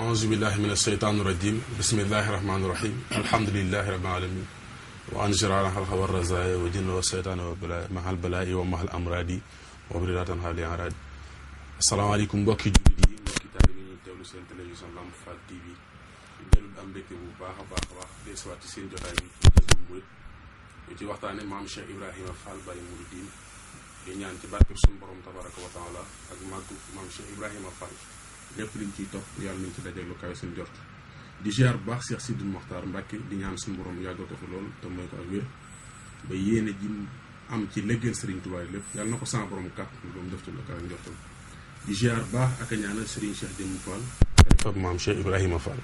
أعوذ بالله من الشيطان الرجيم بسم الله الرحمن الرحيم الحمد لله رب العالمين وأنشر على الخلق والرزايا وجن والشيطان مع البلاء ومع الأمراض وبردات حال الأعراض السلام عليكم mbokki jullit yi mbokki taalibe yi ñuy teewlu seen télévision Lamp Fall TV dellu am mbégte bu baax a baax desuwaat ci seen jotaay bi Jazboul Mouride ñu ci waxtaane maam Cheikh Ibrahima Fall Baye Mouridine di ñaan ci barkeb suñu borom tabaraka wa taala ak màggu maam Cheikh Ibrahima Fall lépp liñ ciy topp yàlla nañ ci dajeeg lu kawe suñu jort di ziar bu baax Cheikh Sidil Mokhtar Mbacke di ñaan suñu borom yàggal ko fi loolu te mooy ko ak wér ba yéene ji am ci liggéeyal Serigne Touba lépp yàlla na ko sama borom kat lu mu def ci lu kawe njortam di ziar bu baax ak a ñaanal Serigne Cheikh Jëmm Fall xalifa maam Cheikh Ibrahima Fall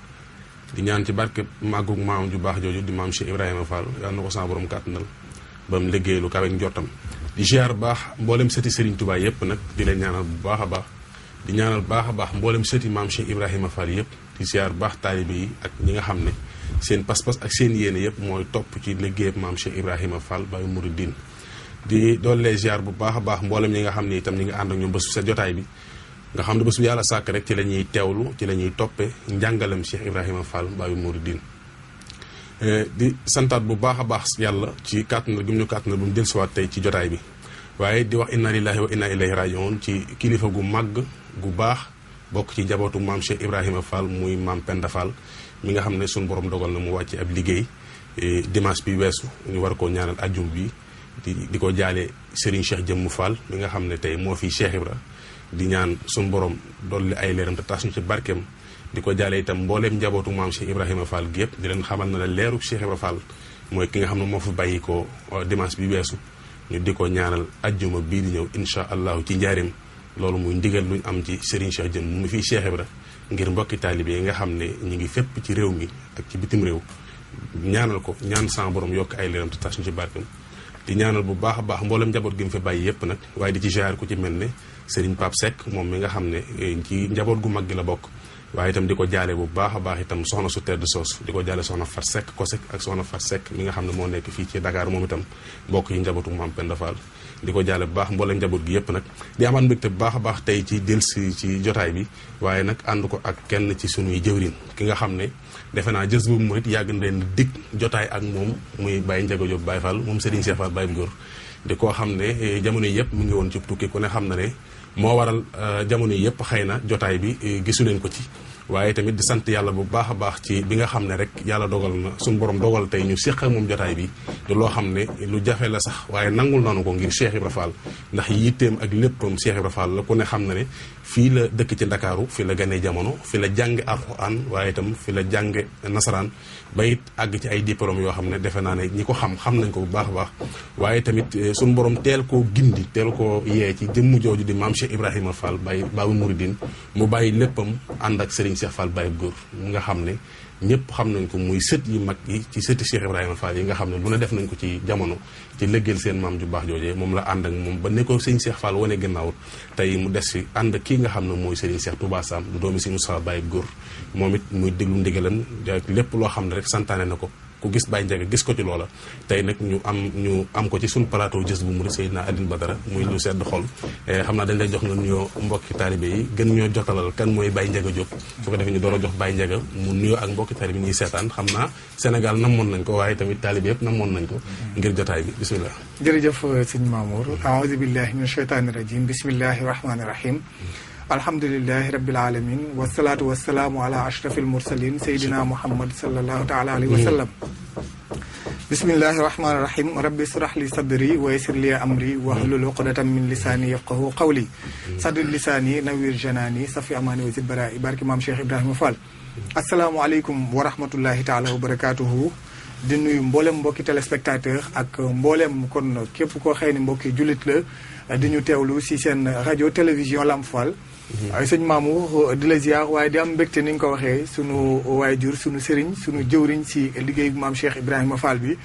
di ñaan ci barke màggug maam ju baax jooju di maam Cheikh Ibrahima Fall yàlla na ko sama borom kàttanal ba mu liggéey lu kawe njortam di ziar bu baax mboolem sëti Serigne Touba yëpp nag di leen ñaanal bu baax a baax di ñaanal baax a baax mboolem sëti maam Cheikh Ibrahima Fall yëpp di ziar baax taalibe yi ak ñi nga xam ne seen pas-pas ak seen yéene yëpp mooy topp ci liggéeyam maam Cheikh Ibrahima Fall Baye Mouridine di doole ziar bu baax a baax mboolem ñi nga xam ne itam ñi nga ànd ak ñoom bés sa jotaay bi nga xam ne bés bu yàlla sàkk rek ci la ñuy teewlu ci la ñuy toppe njàngalem Cheikh Ibrahima Fall Baye Mouridine di santaat bu baax a baax yàlla ci kàttanal gi mu ñu kàttanal bu mu dellusiwaat tey ci jotaay bi waaye di wax inna lillahi wa inna ilayhi rajiun ci kilifa gu màgg gu baax bokk ci njabootu maam Cheikh Ibrahima Fall muy maam Penda Fall mi nga xam ne suñu borom dogal na mu wàcce ab liggéey dimanche bi weesu ñu war koo ñaanal ajjum bi di ko jaale Serigne Cheikh Jëmm Fall mi nga xam ne tey moo fi Cheikh Ibra di ñaan suñu borom dolli ay leeram te tas ñu ci barkeem di ko jaale itam mbooleem njabootu maam Cheikh Ibrahima Fall gi yëpp di leen xamal na la leeru Cheikh Ibra Fall mooy ki nga xam ne moo fi bàyyi ko dimanche bi weesu ñu di ko ñaanal ajjuma bii di ñëw incha allahu ci njaarim loolu muy ndigal luñ am ci Serigne Cheikh Jëmm mu fi Cheikh Ibra ngir mbokki taalibe yi nga xam ne ñu ngi fépp ci réew mi ak ci bitim réew ñaanal ko ñaan sama borom yokk ay leeram te tas ñu ci barkeem di ñaanal bu baax a baax mboolem njaboot gi mu fi bàyyi yëpp nag waaye di ci ziar ku ci mel ne Serigne Pape Seck moom mi nga xam ne ci njaboot gu mag gi la bokk waaye itam di ko jaale bu baax a baax itam soxna su tedd soos di ko jaale soxna Fat Seck Kosek ak soxna Fat Seck mi nga xam ne moo nekk fii ci Dakar moom itam bokk yi njabootu maam Penda Fall di ko jaale bu baax mboolem njaboot gi yëpp nag di amaat mbégte bu baax a baax tey ci delsi ci jotaay bi waaye nag ànd ko ak kenn ci sunuy jëwriñ ki nga xam ne defe naa Jazboul Mouride yàgg na leen dig jotaay ak moom muy Baye Ndiaga Diop Baye Fall moom Serigne Cheikh Fall Baye Góor di koo xam ne jamono yëpp mu ngi woon ci tukki ku ne xam na ne moo waral jamono yëpp xëy na jotaay bi gisu leen ko ci waaye tamit di sant yàlla bu baax a baax ci bi nga xam ne rek yàlla dogal na suñu borom dogal tey ñu séq ak moom jotaay bi di loo xam ne lu jafe la sax waaye nangul nañu ko ngir Cheikh Ibra Fall ndax yitteem ak léppam Cheikh Ibra Fall la ku ne xam na ne fii la dëkk ci Ndakaaru fi la ganee jamono fi la jànge alxuraan waaye itam fi la jànge nasaraan ba it àgg ci ay diplôme yoo xam ne defe naa ne ñi ko xam nañ ko bu baax a baax waaye tamit suñu borom teel koo gindi teel koo yee ci jëmm jooju di maam Cheikh Ibrahima Fall Baye Mouridine mu bàyyi léppam ànd ak Serigne Cheikh Fall Baye Góor mu nga xam ne ñëpp xam nañ ko muy sët yi mag yi ci sëti Cheikh Ibrahima Fall yi nga xam ne lu ne def nañ ko ci jamono ci lëggeel seen maam ju baax joojee moom la ànd ak moom ba ne ko sëñ Cheikh Fall wane gannaaw tey mu des fi ànd kii nga xam ne mooy Serigne Cheikh Touba Sam du doomi si Moussa Baye Góor moom it muy déglu ndigalam lépp loo xam ne rek santaane na ko ku gis Baye Ndiaga gis ko ci loola tey nag ñu am ko ci suñu plateau Jazboul Mouride Seydina Aline Badara muy lu sedd xol xam naa dañ lay jox nga nuyoo mbokki taalibe yi gën ñoo jotalal kan mooy Baye Ndiaga Diop su ko defee ñu door a jox Baye Ndiaga mu nuyoo ak mbokki taalibe yi ñuy seetaan xam naa Sénégal namoon nañ ko waaye tamit taalibe yëpp namoon nañ ko ngir jotaay bi bisimilah. jërëjëf sëñ Mamour aoudu billahi min shaytaani rajim bismillahi rahmaani rahim alhamdulilahi rabbil alamin wasalaatu wasalaamu ala ashrafil mursalin sayyidina muhammad sallallahu taala alayhi wa sallam bismillahi rahmaani rahim rabbi israh li sadri wa yassir li amri wahlul uqdatan min lisaani yafqahu qawli sadri lisaani nawir janaani safi amaani wa zid bara'i barki maam Cheikh Ibrahima Fall asalaamualeykum wa rahmatullahi taala wa barakatuhu di nuyu mboolem mbokki téléspectateur ak mboolem kon képp koo xëy ne mbokki jullit la di ñu teewlu si seen rajo télévision Lamp Fall ay sëñ Mamour di la ziar waaye di am mbégte ni nga ko waxee sunu waayjur sunu sëriñ sunu jëwriñ si liggéey maam Cheikh Ibrahima Fall bi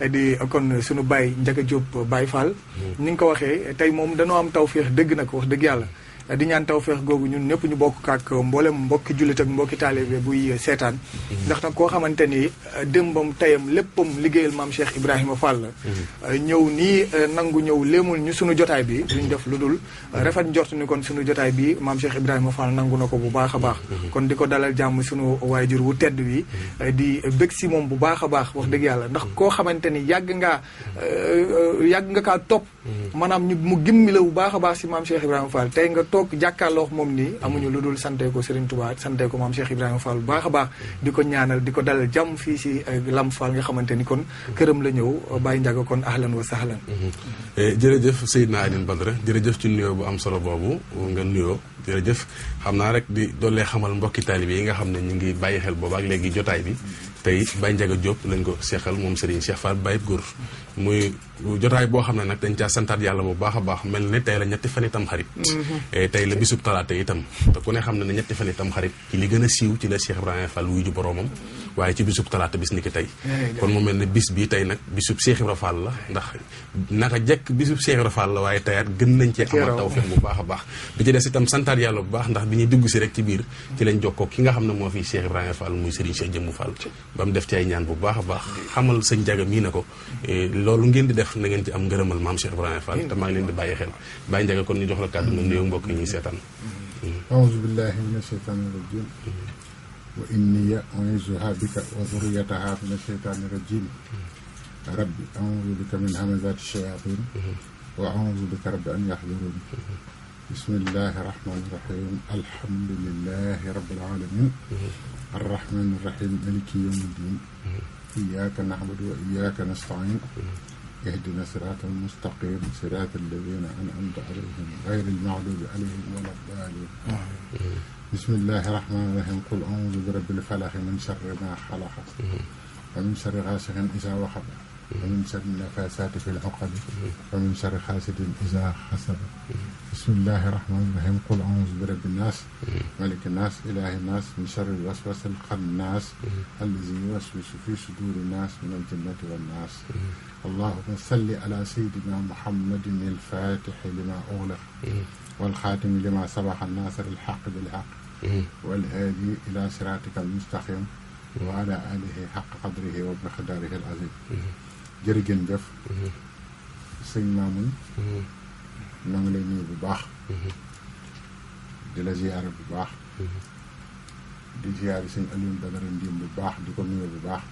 di kon sunu Baye Ndiaga Diop Baye Fall ni nga ko waxee tey moom dañoo am tawféex dëgg nag wax dëgg yàlla di ñaan tawfeex googu ñun ñëpp ñu bokk ak mboolem mbokki jullit ak mbokki taalibe buy seetaan ndax nag koo xamante ni démbam tayam léppam liggéeyal maam Cheikh Ibrahima Fall la ñëw nii nangu ñëw léemul ñu sunu jotaay bi duñ def lu dul rafet njort ni kon sunu jotaay bi maam Cheikh Ibrahima Fall nangu na ko bu baax a baax kon di ko dalal jàmm sunu waajur wu tedd wi di bëgg si moom bu baax a baax wax dëgg yàlla ndax koo xamante ni yàgg nga kaa topp maanaam mu gimmi la bu baax a baax si maam Cheikh Ibrahima Fall tey nga toog jàkkaarloo moom nii amuñu lu dul sante ko Serigne Touba sante ko maam Cheikh Ibrahima Fall bu baax a baax di ko ñaanal di ko dalal jàmm fii si Lamp Fall nga xamante ni kon këram la ñëw Baye Ndiaga kon ahlan wa sahlan. jërëjëf Seydina Alioune Badara jërëjëf ci nuyoo bu am solo boobu nga nuyoo jërëjëf xam naa rek di doolee xamal mbokki taalibe yi nga xam ne ñu ngi bàyyi xel boobu ak léegi jotaay bi tey Baye Ndiaga Diop lañ ko seexal moom Serigne Cheikh Fall Baye Góor muy jotaay boo xam ne nag dañ caa santaat yàlla bu baax a baax mel ne tey la ñetti fan itam xarit tey la bisub talaata itam te ku ne xam ne ne ñetti fan itam xarit ci li gën a siiw ci la Cheikh Ibrahima Fall wuy ju boroomam waaye ci bisub talaata bis ni ki tey kon mu mel ne bis bi tey nag bisub Cheikh Ibrahima Fall la ndax naka jekk bisub Cheikh Ibrahima Fall la waaye teyaat gën nañ cee amal tawfeex bu baax a baax bi ci des itam santaat yàlla bu baax ndax bi ñuy dugg si rek ci biir ci lañ jokkoo ki nga xam ne moo fi Cheikh Ibrahima Fall muy Serigne Cheikh Jëmmu Fall ba mu def ci ay ñaan bu baax a baax xamal sëñ Ndiaga mii na ko loolu ngeen di def na ngeen ci am ngërëmal maam Cheikh Ibrahima Fall te maa ngi leen di bàyyi xel Baye Ndiaga kon ñu jox la kàddu nga nuyoo mbokk yi ñuy seetaan a'uuzu billahi mina shaytaani rajiim wa inni u'iizuhaa bika wa dhurriyyatahaa mina shaytaani rajiim rabbi a'uuzu bika min hamazaati shayaatiin wa a'uuzu bika rabbi an yahduruun bismillahi rahmaani rahiim alhamdulillahi rabbil aalamiin arrahmaani rahiim maaliki yawmi ddiin iyyaaka na'budu wa iyyaaka nasta'iin اهدنا الصراط المستقيم صراط الذين أنعمت عليهم غير المغضوب عليهم ولا الضالين بسم الله الرحمن الرحيم قل أعوذ برب الفلق من شر ما خلق ومن شر غاسق إذا وقب ومن شر النفاثات في العقد ومن شر حاسد إذا حسد بسم الله الرحمن الرحيم قل أعوذ برب الناس ملك الناس إله الناس من شر الوسواس الخناس الذي يوسوس في صدور الناس من الجنة والناس اللهم صل على سيدنا محمد الفاتح لما أغلق والخاتم لما سبق الناصر الحق بالحق والهادي إلى صراطك المستقيم وعلى آله حق قدره ومقداره العظيم jërëgeen jëf sëñ Mamoun na ngi lay nuyu bu baax di la ziyaare bu baax di ziyaare sëñ Alioune Badara Ndim bu baax di ko nuyu bu baax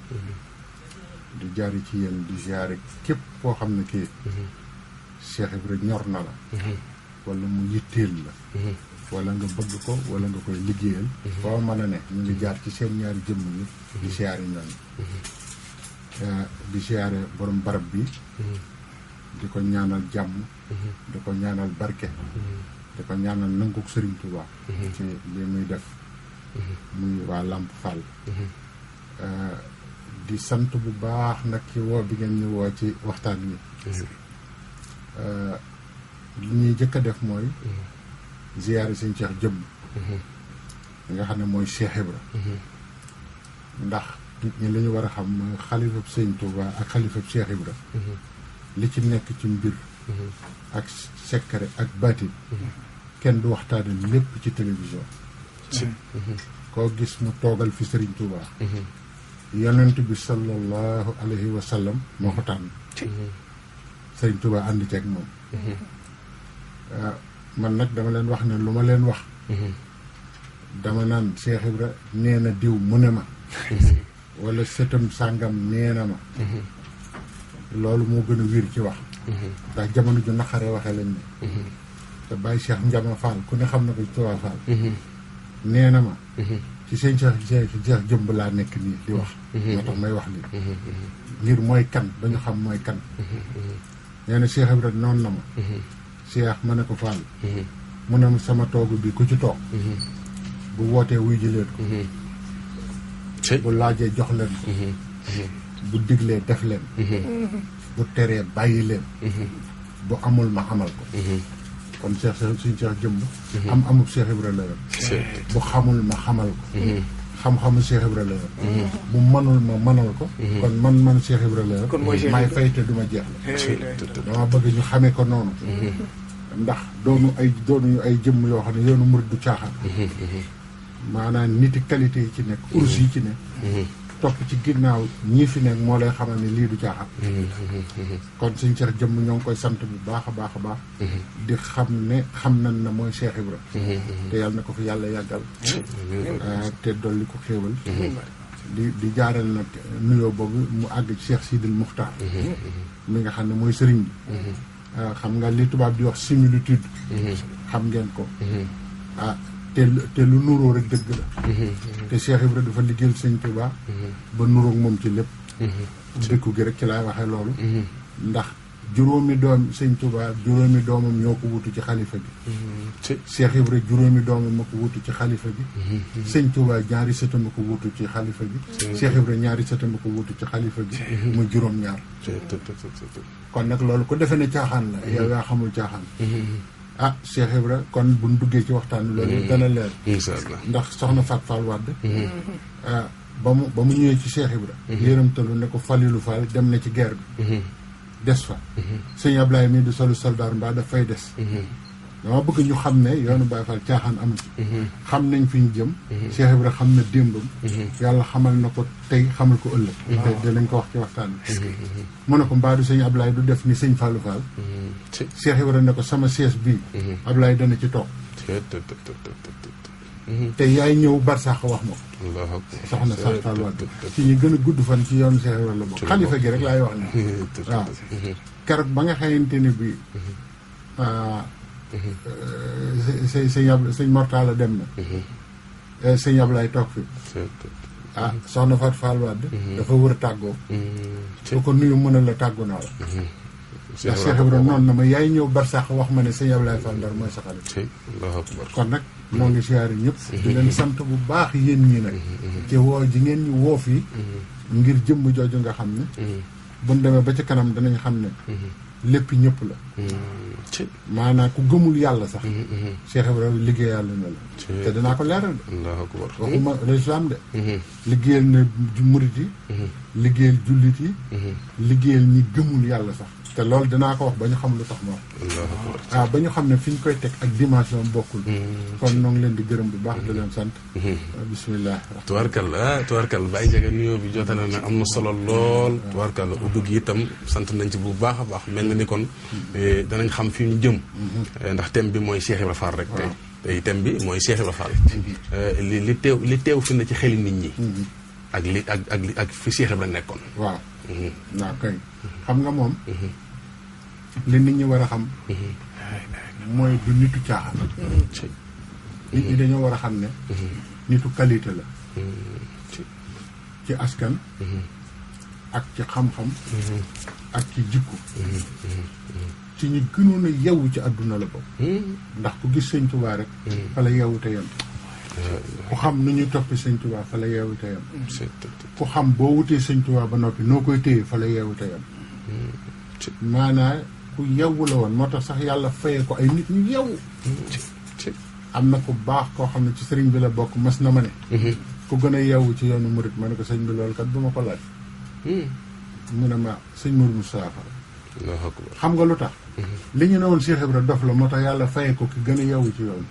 di jaari ci yéen di ziyaare képp koo xam ne kii Cheikh Ibrahima ñor na la wala mu yitteel la wala nga bëgg ko wala nga koy liggéeyal foo mën a ne ñu ngi jaar ci seen ñaari jëmm yi di ziyaare ñooñu di ziyaare borom barab bi di ko ñaanal jàmm di ko ñaanal barke di ko ñaanal nanguk Serigne Touba ci li muy def muy waa Lamp Fall di sant bu baax nag ci woo bi ngeen ñu woo ci waxtaan wi li ñuy jëkk a def mooy ziyaare sëñ Cheikh jëmm nga xam ne mooy Cheikh Ibra ndax nit ñi li ñu war a xam mooy xalifab sëñ Touba ak xalifab Cheikh Ibra li ci nekk ci mbir ak secret ak baatin kenn du waxtaane lépp ci télévision koo gis mu toogal fi Sëriñ Touba yonent bi sallallahu alayhi wa sallam moo ko tànn Sëriñ Touba ànd ceeg moom man nag dama leen wax ne lu ma leen wax dama naan Cheikh Ibra nee na diw mu ne ma wala sëtam sàngam nee na ma loolu moo gën a wér ci wax ndax jamono ju naqaree waxee lañ ne te Baye Cheikh Ndiama Fall ku ne xam na ko ci Touba Fall nee na ma ci seen Cheikh jëmb laa nekk nii di wax moo tax may wax lii ngir mooy kan dañu xam mooy kan nee na Cheikh Ibrahima noonu na ma Cheikh ma ne ko Fall mu ne sama toogu bi ku ci toog bu wootee wuy ji leen ko bu laajee jox leen ko bu diglee def leen bu teree bàyyi leen bu amul ma amal ko kon Cheikh suñu Cheikh jëmb amub Cheikh Ibrahima la yor bu xamul ma xamal ko xam-xamu Cheikh Ibrahima la yor bu mënul ma mënal ko kon man Cheikh Ibrahima la yor maay fay te duma jeex la dama bëgg ñu xamee ko noonu ndax doonuñu ay jëmm yoo xam ne yoonu murid du caaxaan. maanaam niti qualité yi ci nekk urus yi ci nekk. topp ci ginnaaw ñii fi nekk moo lay xamal ne lii du caaxaan. kon suñ Cheikh jëmm ñoo ngi koy sant bu baax a baax a baax. di xam nañ ne mooy Cheikh Ibra. te yàlla na ko fi yàlla yàggal. te dolli ko xéewal. di jaaral nag nuyoo boobu mu àgg ci Cheikh Sidil Muxtaar. mi nga xam ne mooy sëriñ bi. xam nga li tubaab di wax similitude. xam ngeen ko. te lu nuroo rek dëgg la. te Cheikh Ibra dafa liggéeyal sëñ Tuubaa ba nuroog moom ci lépp. dëkku gi rek ci laay waxee loolu. ndax juróomi doomam ñoo ko wutu ci xalifa bi. Cheikh Ibra juróomi doomam ma ko wutu ci xalifa bi. sëñ Tuubaa ñaari sëtam ma ko wutu ci xalifa bi. Cheikh Ibra ñaari sëtam ma ko wutu ci xalifa bi. mu juróom-ñaar. kon nag loolu ko defe ne caaxaan la. yow yaa xamul caaxaan. Cheikh Ibra kon buñ duggee ci waxtaan loolu dana leer. inshallah ndax soxna Fat Fall Wade. ba mu ñëwee ci Cheikh Ibra. yërëmtalu ne ko Falilou Fall dem na ci guerre bi. des fa. sëñ Ablaye mii du solu soldaar mbaa daf fay des. dama bëgg ñu xam ne yoonu Baye Fall caaxaan amu ci. xam nañ fi ñu jëm. Cheikh Ibra xam na démbam. yàlla xamal na ko tey xamal ko ëllëg. te dinañ ko wax ci waxtaan bi. mu ne ko mbaa du sëñ Ablaye du def ni sëñ Fallou Fall. Cheikh Ibra ne ko sama sees bii. Ablaye dana ci toog. te yaay ñëw barsax wax ma ko. soxna Fatou Fall Wade ci ñi gën a gudd fan ci yoonu Cheikh Ibra la bokk. xalifa gi rek laay wax ni waaw keroog ba nga xamante ne bii. sëñ Mortala dem na. sëñ Ablaye toog fi. soxna Fatou Fall Wade dafa wër a tàggoo. su ko nuyu mën a la tàggu naa la. ndax Cheikh Ibra noonu na ma yaay ñëw barsax wax ma ne sëñ Ablaye Fall Ndar mooy sa xalifa. kon nag moo ngi siyaari ñëpp. di leen sant bu baax yéen ñii nag. ci woo ji ngeen ñu woo fii. ngir jëmm jooju nga xam ne. buñ demee ba ci kanam danañ xam ne. lépp ñëpp la. maanaam ku gëmul yàlla sax. Cheikh Ibra liggéeyal na la. te dinaa ko leeral de. waxuma l'islam de. liggéeyal na murit yi. liggéeyal jullit yi. liggéeyal ñi gëmul yàlla sax. te loolu dinaa ko wax ba ñu xam lu tax ma wax. ba ñu xam ne fi ñu koy teg ak dimension bokkul. kon ñoo ngi leen di gërëm bu baax di leen sant. bisimilah. tubaarkal Baye Ndiaga nuyoo bi jotale na am na solo lool. tubaarkal ubbi gi itam sant nañ ci bu baax a baax mel na ni kon danañ xam fi ñu jëm. ndax thème bi mooy Cheikh Ibra Fall rek. tey thème bi mooy Cheikh Ibra Fall. li teew fi na ci xeli nit ñi. ak fi Cheikh Ibra nekkoon. waaw. waaw kay xam nga moom. li nit ñi war a xam. mooy du nitu caaxaan. nit ñi dañoo war a xam ne. nitu qualité la. ci askan. ak ci xam-xam. ak ci jikko. ci ñi gënoon a yeewu ci àdduna la bokk. ndax ku gis sëñ Tuubaa rek. fa la yeewu te yem. ku xam nu ñuy toppi sëñ Tuubaa fa la yeewu te yem. ku xam boo wutee sëñ Tuubaa ba noppi noo koy téye fa la yeewu te yem. maanaa ku yeewu la woon moo tax sax yàlla fayee ko ay nit ñu yeewu. am na ku baax koo xam ne ci sëriñ bi la bokk mas na ma ne. ku gën a yeewu ci yoonu murit ma ne ko sëñ bi loolu kat du ma ko laaj. mu ne ma sëñ Mourou Moussa Fall. xam nga lu tax. li ñu ne woon Cheikh Ibra dof la moo tax yàlla fayee ko ki gën a yeewu ci yoonu.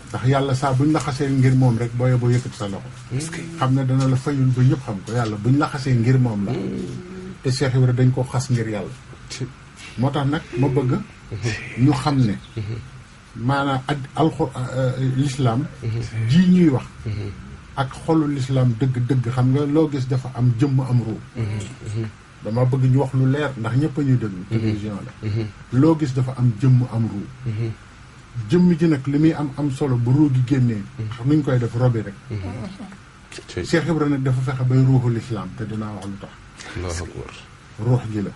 ndax yàlla saa buñ la xasee ngir moom rek booyee boo yëkkati sa loxo. xam ne dana la fayul ba ñëpp xam ko yàlla buñ la xasee ngir moom la. te Cheikh Ibra dañ ko xas ngir yàlla. moo tax nag ma bëgg. ñu xam ne. maanaam l'islam. ji ñuy wax. ak xolu l'islam dëgg-dëgg xam nga loo gis dafa am jëmm am ruu. dama bëgg ñu wax lu leer ndax ñëpp a ñuy déglu. télévision la. loo gis dafa am jëmm am ruu. jëmm ji nag li muy am solo bu ruu gi génnee. xam nuñ koy def robi rek. Cheikh Ibra nag dafa fexe bay ruuxu l'islam te dinaa wax lu tax. ruux gi la.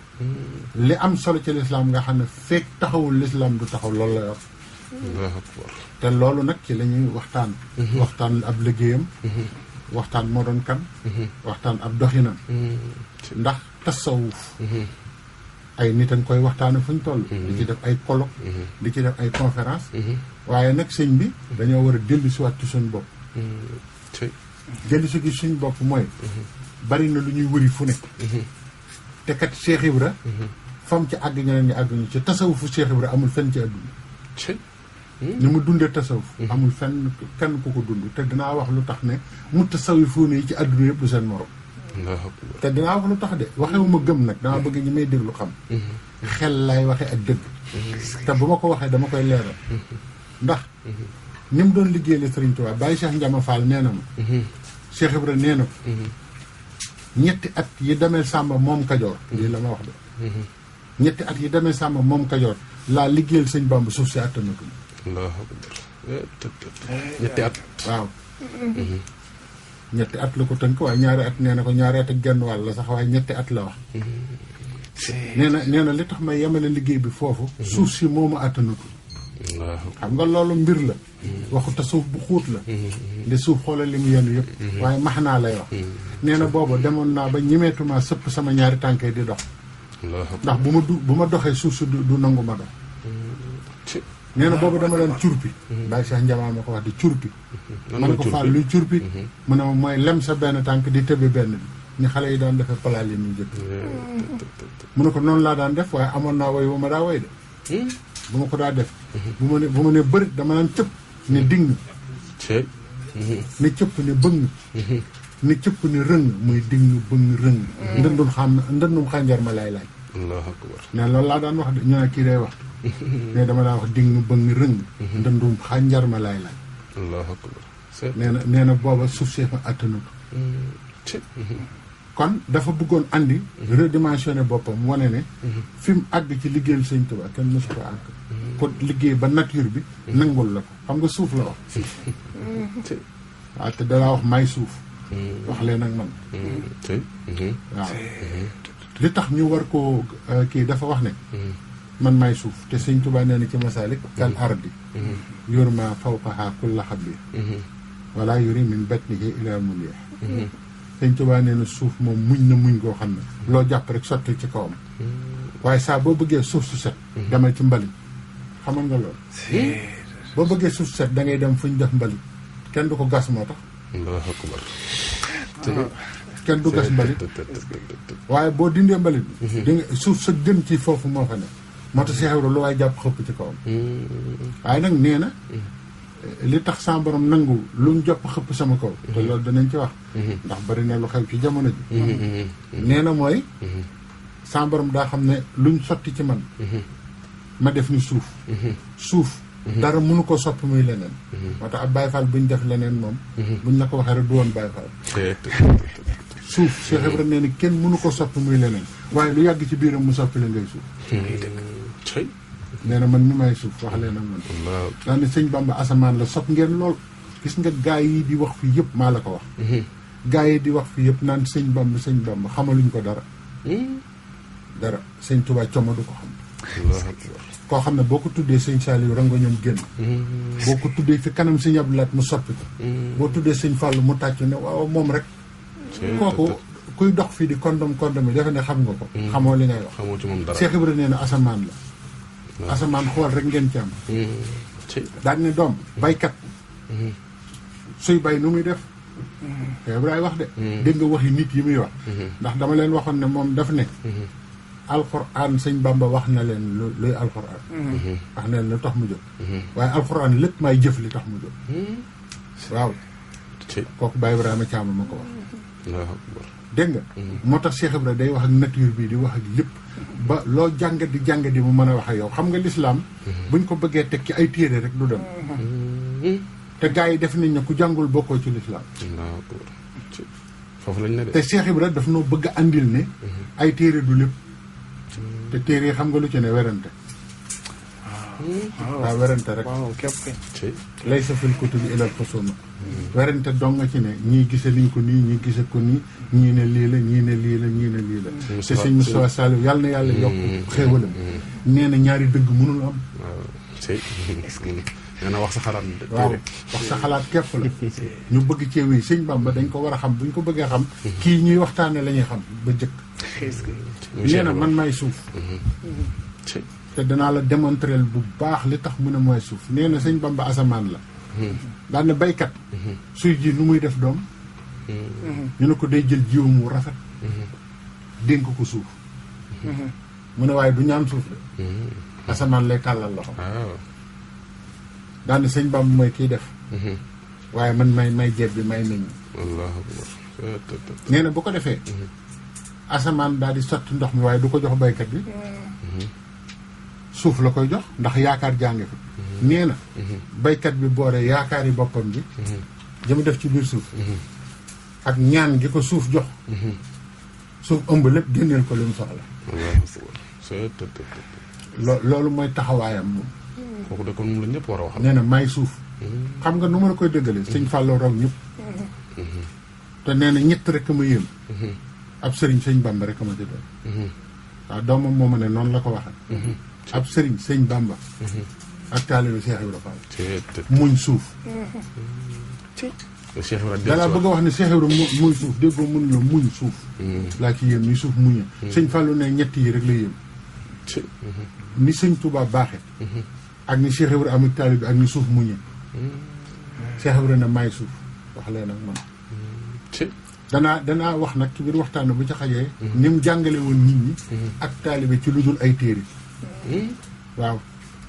li am solo ci l'islam nga xam ne fekk taxawul l'islam du taxaw loolu la yor. te loolu nag ci la ñuy waxtaan. waxtaan ab liggéeyam. waxtaan moo doon kan. waxtaan ab doxinam. ndax tasawuf. ay nit a ngi koy waxtaane fu ñu toll. di ci def ay colloque. di ci def ay conférence. waaye nag sëñ bi dañoo war a dellu si waat ci suñu bopp. dellu si gi suñu bopp mooy. bari na lu ñuy wëri fu ne. te kat Cheikh Ibra fam ci àgg ñeneen ñi àgguñu ci tasawufu Cheikh Ibra amul fenn ci àdduna ni mu dundee tasawuf amul fenn kenn ku ko dund te dinaa wax lu tax ne mu tasawifoon yi ci àdduna yëpp du seen morom te dinaa wax lu tax de waxewuma gëm nag dama bëgg ñi may déglu xam xel lay waxe ak dëgg te bu ma ko waxee dama koy leeral ndax ni mu doon liggéeyal Sëriñ Tuubaa Baye Cheikh Ndiama Fall nee na ma Cheikh Ibra nee na ko ñetti at yi demee Samba moom Kajoor lii la ma wax de ñetti at yi demee Samba moom Kajoor laa liggéeyal sëñ Bamba suuf si attanatul ñetti at waaw ñetti at la ko tënk waaye ñaari at nee na ko ñaari at ak genn wàll la sax waaye ñetti at la wax nee na li tax may yemale liggéey bi foofu suuf si moomu attanatul xam nga loolu mbir la waxu te suuf bu xuut la ndi suuf xoolal li mu yenn yëpp waaye max naa lay wax nee na booba demoon naa ba ñemeetuma sëpp sama ñaari tànkee di dox ndax bu ma doxee suuf si du nangu ma dox nee na boobu dama daan curpi Baye Cheikh Ndiama ma ko wax di curpi ma ne ko Fall luy curpi mu ne ma mooy lem sa benn tànk di tëbi benn bi ni xale yi daan defee palaal yi muy jëkk mu ne ko noonu laa daan def waaye amoon naa woy bu ma daa woy de bu ma ko daa def bu ma ne bërit dama daan cëpp ne ding ne cëpp ne bëng ne cëpp ne rëng muy ding bëng rëng ndëndum xànjar ma lay laaj allahu akbar ne loolu laa daan wax de ñu ne kii day wax ne dama daan wax ding bëng rëng ndëndum xànjar ma lay laaj allahu akbar nee na booba suuf see ma attanut kon dafa bëggoon andi redimensionné boppam wane ne fi mu àgg ci liggéeyal Sëñ Tuubaa kenn mësu ko àgg ko liggéey ba nature bi nangul la ko xam nga suuf la wax waaw te dalaa wax may suuf wax leen ak man waaw li tax ñu war koo kii dafa wax ne man may suuf te Sëñ Tuubaa nee na ci Masaalik kal ardi yurma fawqaha kulla xabir wala yuri min batnihi ila mulih Sëñ Tuubaa nee na suuf moom muñ na muñ goo xam ne loo jàpp rek sotti ci kawam waaye saa boo bëggee suuf su set demal ci mbalit xamal nga loolu boo bëggee suuf su set da ngay dem fu ñu def mbalit kenn du ko gas moo tax allahu akbar kenn du gas mbalit waaye boo dindee mbalit di nga suuf sa gën ci foofu moo fa ne moo tax Cheikh Ibra lu waaye jàpp xëpp ci kawam waaye nag nee na li tax sama borom nangu lu mu jàpp xëpp sama kaw te loolu danañ ci wax ndax bari na lu xew ci jamono ji nee na mooy sama borom daa xam ne luñ sotti ci man ma def ni suuf dara mënu ko soppi muy leneen moo tax ab Baye Fall buñ def leneen moom buñ la ko waxee rek du woon Baye Fall suuf Cheikh Ibra nee na kenn mënu ko soppi muy leneen waaye lu yàgg ci biiram mu soppi la ngay suuf nee na man mi may suuf wax leen ak man daa ne sëñ Bamba asamaan la sopp ngeen lool gis nga gaa yi di wax fii yëpp maa la ko wax gaa yi di wax fii yëpp naan sëñ Bamba xamaluñ ko dara sëñ Tuubaa coma du ko xam koo xam ne boo ko tuddee sëñ Saliou rango ñoom génn boo ko tuddee fi kanam sëñ Abdou Lahat mu soppi ko boo tuddee sëñ Fallou mu tàcc ne waaw moom rek kooku kuy dox fii di kondom yi defe ne xam nga ko xamoo li ngay wax xamoo ci moom dara Cheikh Ibra nee na asamaan la asamaan xool rek ngeen ci am daal ne doom baykat suy bay nu muy def Ibrahima wax de dégg nga waxi nit yi muy wax ndax dama leen waxoon ne moom daf ne alxuraan sëñ Bamba wax na leen luy alxuraan wax na leen lu tax mu jóg waaye alxuraan lépp may jëf li tax mu jóg waaw kooku Baye Ibrahima Thiam ma ko wax dégg nga moo tax Cheikh Ibra day wax ak nature bi di wax ak lépp ba loo jàngat di mu mën a wax ak yow xam nga lislaam buñ ko bëggee teg ci ay téere rek du dem te gars yi def nañ ne ku jàngul bokkoo ci lislaam foofu lañ ne de te Cheikh Ibra daf noo bëgg a andil ne ay téere du lépp te téere yi xam nga lu ci ne werante waaw werante rek lay sa fil kutubi ilal xusuma werante dong nga ci ne ñii gise liñ ko nii ñii gise ko nii ñii ne lii la ñii ne lii la ñii ne lii la te sëñ Moustapha Saliou yàlla na yàlla yokk xéewalam nee na ñaari dëgg mënul am nee na wax sa xalaat waaw wax sa xalaat képp la ñu bëgg cee wéy sëñ Bamba dañ ko war a xam buñ ko bëggee xam kii ñuy waxtaane la ñuy xam ba jëkk nee na man may suuf te danaa la démontrer bu baax li tax mu ne mooy suuf nee na sëñ Bamba asamaan la daan na baykat suy ji nu muy def doom ñu ne ko day jël jiw mu rafet dénk ko suuf mu ne waaye du ñaan suuf de asamaan lay tàllal loxo waaw daal ne sëñ Bamba mooy kiy def waaye man may jeeb bi may meññ allahu akbar nee na bu ko defee asamaan daal di sotti ndox mi waaye du ko jox baykat bi suuf la koy jox ndax yaakaar jànge fi nee na baykat bi boore yaakaari boppam bi jëm def ci biir suuf ak ñaan gi ko suuf jox suuf ëmb lépp génneel ko li mu soxla loolu mooy taxawaayam moom kooku de kon moom la ñëpp war a wax nee na may suuf xam nga nu ma la koy dëggale sëñ Fallou raw ñëpp te nee na ñett rek ma yéem ab sëriñ sëñ Bamba rek ma ci doon waaw doomam moo ma ne noonu la ko waxee ab sëriñ sëñ Bamba ak taalibe Cheikh Ibra Fall muñ suuf dalaa bëgg a wax ne Cheikh Ibra muñ suuf déggoo mun la muñ suuf laa ci yéem ni suuf muñe sëñ Fallou ne ñett yi rek la yéem ni sëñ Touba baaxe ak ni Cheikh Ibra am taalibe bi ak ni suuf muñe Cheikh Ibra ne may suuf wax leen ak man danaa wax nag ci biir waxtaan bu ci xajee ni mu jàngale woon nit ñi ak taalibe ci lu dul ay téere waaw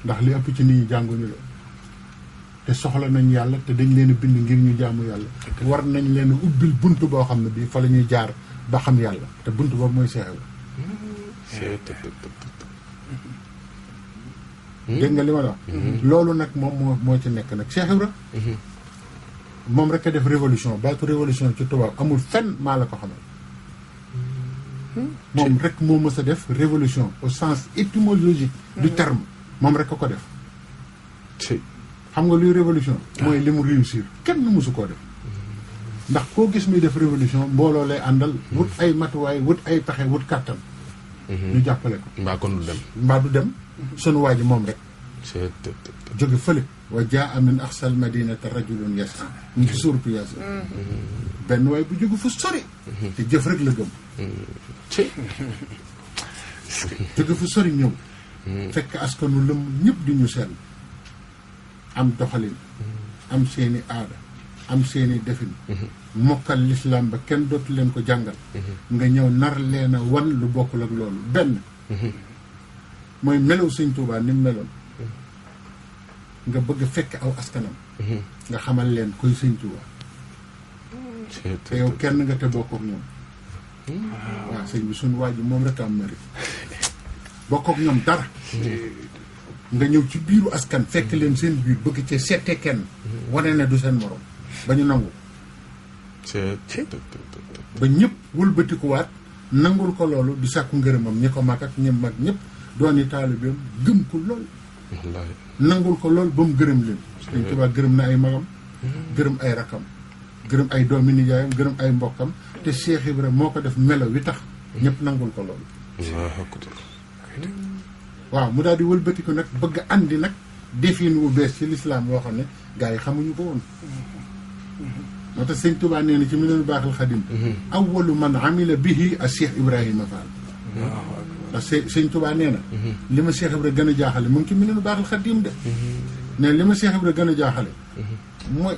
ndax li ëpp ci nit ñi jànguñu la te soxla nañ yàlla te dañ leen a bind ngir ñu jaamu yàlla war nañ leen a ubbil bunt boo xam ne bii fa la ñuy jaar ba xam yàlla te bunt boobu mooy Cheikh Ibra dégg nga li ma la wax loolu nag moom moo ci nekk nag Cheikh Ibra moom rek a def révolution baatu révolution ci tubaab amul fenn maa la ko xamal moom rek moo mës a def révolution au sens étymologique du terme moom rek a ko def xam nga luy révolution mooy li mu réussir kenn mësu koo def ndax koo gis muy def révolution mbooloo lay àndal wut ay matuwaay wut ay pexe wut kàttan ñu jàppale ko mbaa kon du dem mbaa du dem sunu waa ji moom rek jóge fële wa jaa min aqsal madinata rajulun yasa ñu ci suuratu Yaasin benn waay bu jóge fu sori te jëf rek la gëm jóge fu sori ñëw fekk askanu lëm ñëpp di ñu sell am doxalin am seeni aada am seeni defin mokkal lislaam ba kenn dootu leen ko jàngal nga ñëw nar leen a wan lu bokkul ak loolu benn mooy melaw sëñ Tuubaa ni mu meloon nga bëgg fekk aw askanam nga xamal leen koy sëñ Tuubaa te yow kenn nga te bokk ak ñoom waaw sëñ bi suñu waa ji moom rek am mérite bokk ak ñoom dara nga ñëw ci biiru askan fekk leen seen biir bëgg ci seete kenn wane ne du seen morom ba ñu nangu ba ñëpp wëlbatikuwaat nangul ko loolu di sàkku ngërëmam ñi ko mag ak ñi mag ñëpp dooni taalibeem gëm ko lool nangul ko lool ba mu gërëm leen Sëñ Tuubaa gërëm na ay magam gërëm ay rakam gërëm ay doomi nijaayam gërëm ay mbokkam te Cheikh Ibra moo ko def melo wi tax ñëpp nangul ko loolu waaw mu daal di wëlbatiku nag bëgg andi nag defin wu bees ci lislaam yoo xam ne gars yi xamuñu ko woon moo tax Sëñ Tuubaa nee na ci Minanul Baaxil Xadim awwalu man amila bihi a Cheikh Ibrahima Fall ndax Sëñ Tuubaa nee na li ma Cheikh Ibra gën a jaaxale mu ngi ci Minanul Baaxil Xadim de ne li ma Cheikh Ibra gën a jaaxale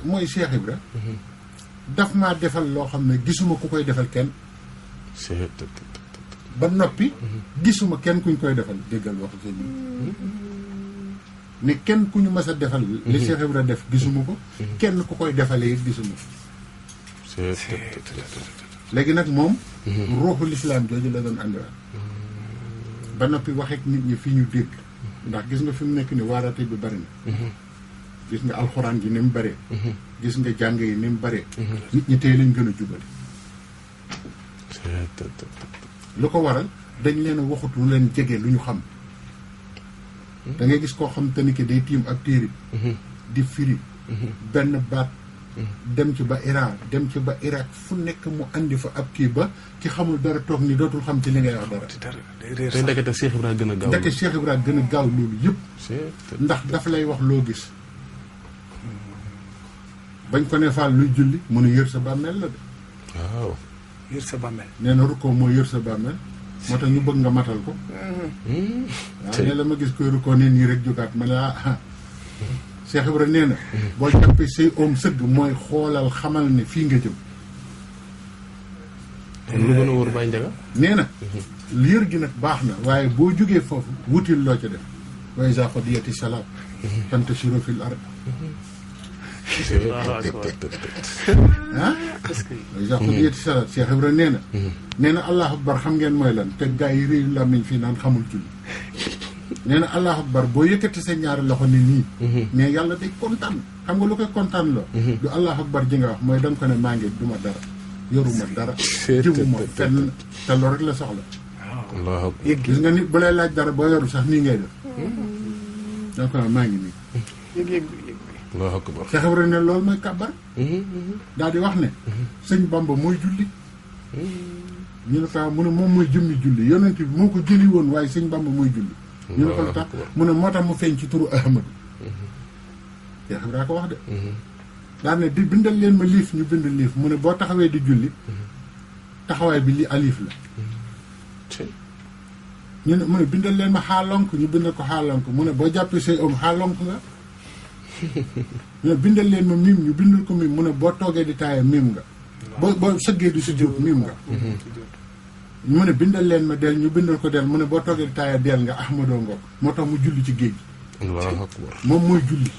mooy Cheikh Ibra daf maa defal loo xam ne gisuma ku koy defal kenn ba noppi gisuma kenn kuñ koy defal déggal wax sëñ ne kenn ku ñu mës a defal li Cheikh Ibra def gisuma ko kenn ku koy defalee it gisuma ko léegi nag moom ruuxul islaam jooju la doon àndiwaat ba noppi waxeek nit ñi fi ñu dégg ndax gis nga fi mu nekk ni waarate bi bari na gis nga alxuraan ji ni mu bëree gis nga jàng yi ni mu bëree nit ñi tey lañ gën a jubali lu ko waral dañ leen a waxut lu leen jege lu ñu xam da ngay gis koo xam te ni ki day tiim ak téere di firi benn baat dem ci ba Iran dem ci ba Irak fu nekk mu andi fa ab kii ba ki xamul dara toog ni dootul xam ci li ngay wax dara te ndekete Cheikh Ibra gën a gaaw ndekete Cheikh Ibra gën a gaaw loolu yëpp ndax daf lay wax loo gis bañ ko ne faal luy julli mu ne yër sa bàmmeel la de waaw yër sa bàmmeel nee na rukkoo mooy yër sa bàmmeel moo tax ñu bëgg nga matal ko waaw ne la ma gis koy rukkoo ne nii rek jógaat ma ne Cheikh Ibra nee na boo jàppee say oom sëgg mooy xoolal xamal ne fii nga jëm kon lu gën a wóor Baye Ndiaga. nee na yër gi nag baax na waaye boo jógee foofu wutil loo ca def wa iza qudiyati salaat fantashiru fil ard ah wa iza qudiyati salaat Cheikh Ibra nee na allahu akbar xam ngeen mooy lan te gaa yi réyu làmmiñ fii naan xamul julli nee na allahu akbar boo yëkkati sa ñaari loxo ni nii mais yàlla day kontaan xam nga lu koy kontaan loo du allahu akbar ji nga wax mooy da nga ko ne maa ngi duma dara yoruma dara jiwuma fenn te loolu rek la soxla Allahu gis nga nit bu lay laaj dara boo yoru sax nii ngay def da nga ko ne maa ngi nii yëg Allahu akbar. Cheikh Ibra ne loolu mooy kàbbar daal di wax ne sëñ Bamba mooy julli ñu ne ko mu ne moom mooy jëmmi julli yonent bi moo ko jëli woon waaye sëñ Bamba mooy julli ñu ne ko lu tax mu ne moo tax mu feeñ ci turu Ahmadu Cheikh Ibra ko wax de daal ne di bindal leen ma liif ñu bind liif mu ne boo taxawee di julli taxawaay bi li alif la ñu ne mu ne bindal leen ma xaalonk ñu bindal ko xaalonk mu ne boo jàppee say om xaalonk nga ñu ne bindal leen ma miim ñu bindal ko miim mu ne boo toogee di taaya miim nga boo sëggee di sujjóot miim nga mu ne bindal leen ma del ñu bindal ko del mu ne boo toogee di taaya del nga ahmadoo ngoog moo tax mu julli ci géej gi Allahu akbar. moom mooy julli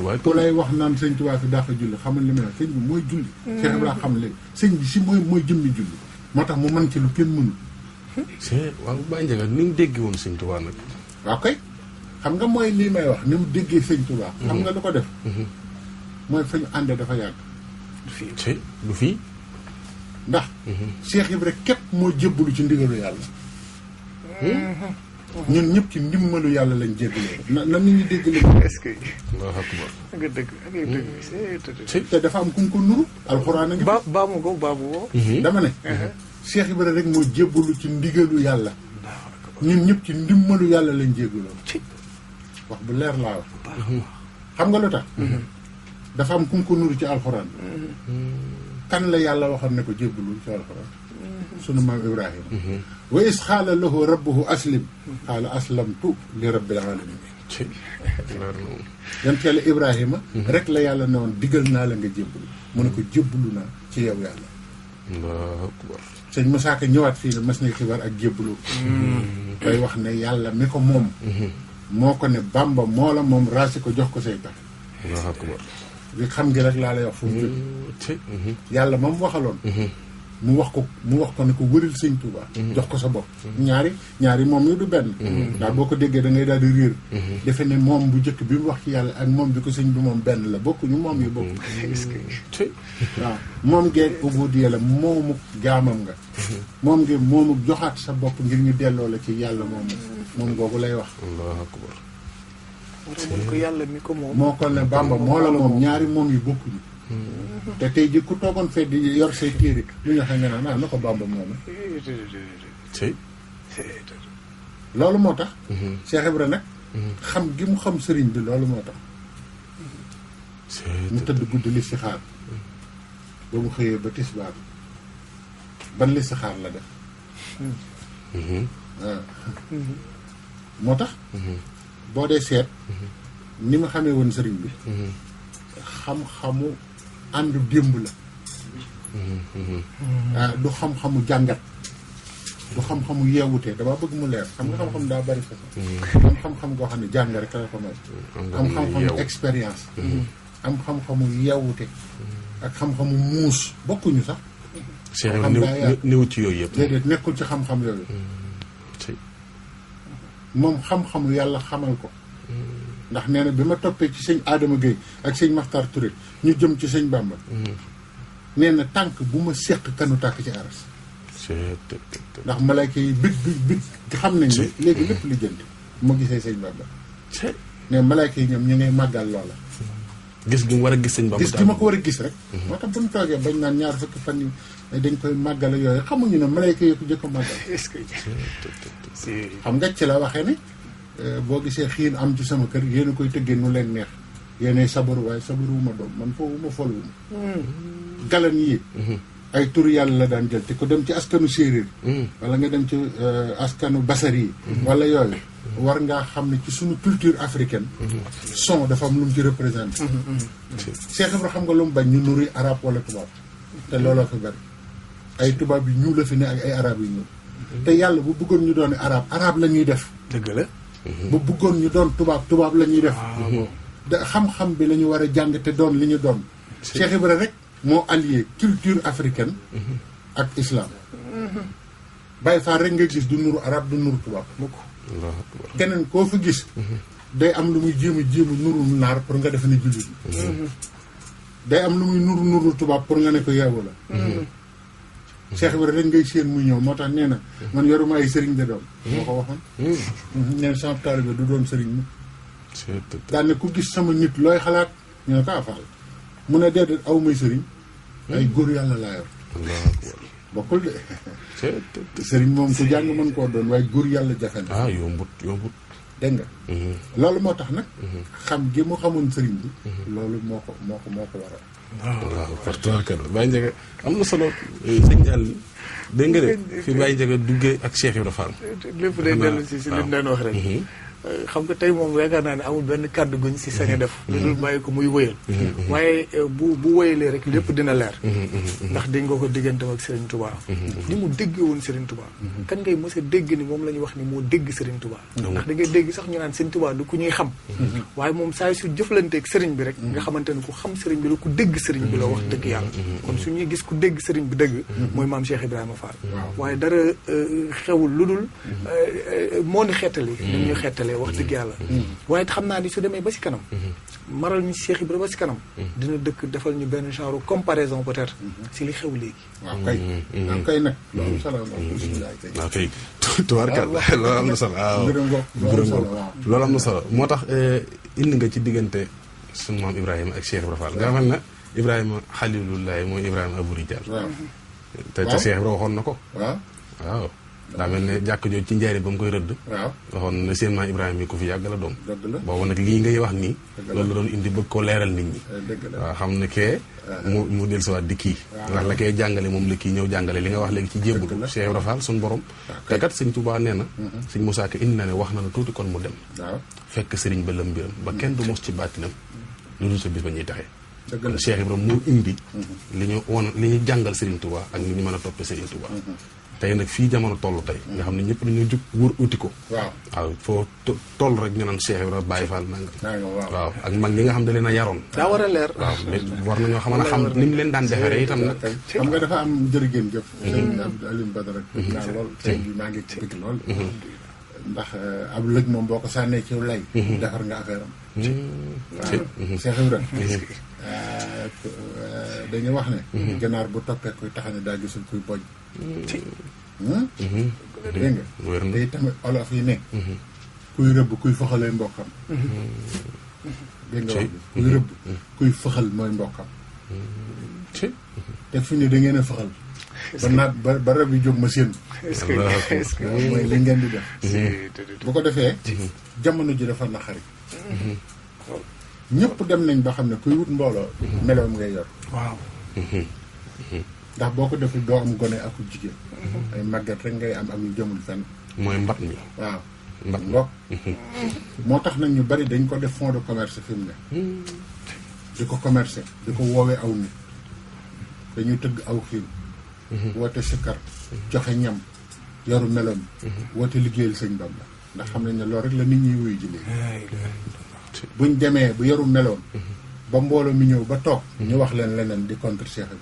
waaye ku lay wax naan sëñ Tuubaa fi dàq julli xamal li may wax sëñ bi mooy julli Cheikh Ibrahima xam léegi sëñ bi si mooy jëmmi julli moo tax mu mën ci lu kenn mënul waaw Baye Ndiaga ni mu déggee woon sëñ Tuubaa nag. waaw kay xam nga mooy lii may wax ni mu déggee sëñ Tuubaa xam nga lu ko def mooy fa ñu àndee dafa yàgg du fii ndax Cheikh Ibrahima képp moo jébbalu ci ndigalu yàlla ñun ñëpp ci ndimbalu yàlla lañ jébbaloo na nit ñi dégg li est-ce que Allahu akbar. nga dëgg dëgg te dafa am ku ñu ko nuru alxuraan a ngi baamu ko baabu woo dama ne Cheikh Ibrahima rek moo jébbalu ci ndigalu yàlla ñun ñëpp ci ndimbalu yàlla lañ jébbaloo wax bu leer laa wax xam nga lu tax dafa am ku ñu ko nuru ci alxuraan kan la yàlla waxoon ne ko jébbalul ci alxuraan sunu maam Ibrahima wa is xaala lahu rabbuhu aslim xaala aslamtu li rabbil alamin yonent yàlla Ibrahima rek la yàlla ne woon digal naa la nga jébbalu mu ne ko jébbalu naa ci yow yàlla Allahu akbar. sëñ Moussa Ka ñëwaat fii ne mas na xibaar ak jébbalu day wax ne yàlla mi ko moom moo ko ne Bamba moo la moom raasi ko jox ko say tax Allahu akbar. li xam ngi rek laa lay wax fu mu jóg yàlla moom waxaloon mu wax ko ne ko wëril sëñ Touba jox ko sa bopp ñaari moom yi du benn ndax boo ko déggee da ngay daal di réer defe ne moom bu njëkk bi mu wax ci yàlla ak moom bi ko sëñ bi moom benn la bokkuñu moom yi bokk waaw moom ngeen ubudiyya la moomu jaamam nga moom ngeen moomu joxaat sa bopp ngir ñu delloo la ci yàlla moom googu lay wax Allahu akbar. mun ko yàlla mi ko moom moo ko ne Bamba moo la moom ñaari moom yi bokkuñu te tey ji ku toogoon fee di yor say téere lu ñu xam ne naa na ko Bamba moom loolu moo tax Cheikh Ibra nag xam gi mu xam sëriñ bi loolu moo tax mu tëdd guddi li si xaar ba mu xëyee ba tisbaar ban li si xaar la def waaw moo tax boo dee seet ni ma xamee woon sëriñ bi xam-xamu àndu démb la du xam-xamu jàngat du xam-xamu yeewute dama bëgg mu leer xam nga xam-xam daa bari façon am xam-xam goo xam ne jàng rek la ko may am xam-xamu expérience am xam-xamu yeewute ak xam-xamu muus bokkuñu sax néew ci yooyu yëpp déedéet nekkul ci xam-xam yooyu moom xam-xamu yàlla xamal ko ndax nee na bi ma toppee ci sëñ Adama Gueye ak sëñ Makhtar Touré ñu jëm ci sëñ Bamba nee na tànk bu ma seq kanu tàkk ci aras ndax malayka yi bit xam nañ ne léegi lépp li jënd bu ma gisee sëñ Bamba ne malayka yi ñoom ñu ngay màggal loola gis gi mu war a gis sëñ Bamba gis gi ma ko war a gis rek moo tax bu ñu toogee bañ naan ñaar fukki fan yi dañ koy màggale yooyu xamuñu ne malayka yi ko jëkk a màggal xam nga ci la waxee ne boo gisee xiin am ci sama kër yéen a koy tëggee nu leen neex yéenay sabaru waaye sabaruwuma doom man foofu ma folwuma galan yi ay tur yàlla la daan jël te ko dem ci askanu séeréer wala nga dem ci askanu basar yi wala yooyu war ngaa xam ne ci suñu culture africaine son dafa am lu mu ci représenté Cheikh Ibra xam nga lu mu bañ ñu nuri arabe wala tubaab te looloo fi bari ay tubaab yu ñuul la fi ne ak ay arab yu ñuul te yàlla bu bëggoon ñu doon arab la ñuy def dëgg la bu bëggoon ñu doon tubaab la ñuy def da xam-xam bi la ñu war a jàng te doon li ñu doon Cheikh Ibra rek moo allié culture africaine ak islam Baye Fall rek nga gis du nuru arab du nuru tubaab keneen koo fi gis day am lu muy jéem a nuru naar pour nga defe ne jullit day am lu muy nuru tubaab pour nga ne ko yeewu la Cheikh Ibra rek ngay séen muy ñëw moo tax nee na man yoruma ay sëriñ de doom moo ko waxoon neen sama taalibe du doon sëriñ mu daane ku gis sama nit looy xalaat ñu ne ko Fall mu ne déedéet aw may sëriñ ay góor yàlla laa yor bokkul de sëriñ moom ku jàng mën koo doon waaye góor yàlla jafe na yombut dégg nga loolu moo tax nag xam gi mu xamoon sëriñ bi loolu moo ko waral waaw partoirkal Baye Ndiaga am na solo sëñ Yàlla dégg nga de fi Baye Ndiaga duggee ak Cheikh Ibra Fall lépp day dellu si li mu doon wax rek xam nga tey moom yaakaar naa ne amul benn kàddu guñ si sañ a def lu dul bàyyi ko muy wëyal waaye bu wëyalee rek lépp dina leer ndax dégg nga ko digganteem ak Serigne Touba ni mu dégg woon Serigne Touba kan ngay mës a dégg ni moom la ñuy wax ni moo dégg Serigne Touba ndax da ngay dégg sax ñu naan Serigne Touba du ku ñuy xam waaye moom saa su jëflanteeg Serigne bi rek nga xamante ne ku xam Serigne bi la ku dégg Serigne bi la wax dëgg yàlla kon su ñuy gis ku dégg Serigne bi dëgg mooy maam Cheikh Ibrahima Fall waaye dara xewul lu dul moo ni xettali dañ ñu xettale wax dëgg yàlla waaye xam naa ni su demee ba si kanam maral ñu Cheikh Ibra ba si kanam dina dëkk defal ñu benn genre comparaison peut-être si li xew léegi waaw kay nag loolu solo waaw kay tubaarkal loolu am na solo waaw loolu am na solo moo tax indi nga ci diggante sunu maam Ibrahima ak Cheikh Ibra Fall nga xam ne Ibrahima xalilullahi mooy Ibrahima Abou Rijal te Cheikh Ibra waxoon na ko waaw daa mel ne jàkk jooju ci njëriñ ba mu koy rëdd waxoon na seen maam Ibrahima yi ko fi yàgg la doom boobu nag lii ngay wax nii loolu la doon indi bëgg ko leeral nit ñi waaw xam ne kee mu del siwaat di kii ndax la koy jàngale moom la kii ñëw jàngale li nga wax léegi ci jébbulu Cheikh Ibra Fall suñu borom te kat sëñ Touba nee na sëñ Moussa Ka indi na ne wax na la tuuti kon mu dem fekk sëriñ ba lëm mbiram ba kenn du mos ci bàttinam lu dul sa bis ba ñuy taxee kon Cheikh Ibra moo indi li ñu jàngal sëriñ Touba ak ni ñu mën a toppe sëriñ Touba tey nag fii jamono toll tey nga xam ne ñëpp dañoo jug wër uti ko waaw foo toll rek ñu naan Cheikh Ibra Baye Fall nanga waaw ak mag ñi nga xam ne leen a yaroon daa war a leer waaw war nañoo xam ne xam ni mu leen daan defaree itam nag xam nga dafa am jërëgéen jëf sëñ Abdou Alim Badara naa lool sëñ bi maa ngi ci bëgg lool ndax ab lëg moom boo ko sànnee ci lay defar nga affaire am waaw Cheikh Ibra dañuy wax ne ganaar bu toppee kuy taxane daa gisul kuy boj dégg nga te tamit olof yi ne kuy rëbb kuy faxalee mbokkam dégg nga wax bi kuy rëbb kuy faxal mooy mbokkam te fi ne da ngeen a faxal ba naat ba rab yi jóg ma séen mooy li ngeen di def bu ko defee jamono ji dafa naqari ñëpp dem nañ ba xam ne kuy wut mbooloo meloom ngay yor waaw ndax boo ko deful doo am gone ak jigéen ay màggat rek ngay am ak ñu jëmul fenn mooy mbat mi waaw mbat ngoog moo tax nag ñu bari dañ ko def fond de commerce fi mu ne di ko commercer di ko woowee aw nit dañuy tëgg aw xiin woote sikkar joxe ñam yoru meloom woote liggéeyal sëñ Bamba ndax xam nañ ne loolu rek la nit ñuy wuyu ji léegi buñ demee bu yoru meloom ba mbooloo mi ñëw ba toog ñu wax leen leneen di contre Cheikh bi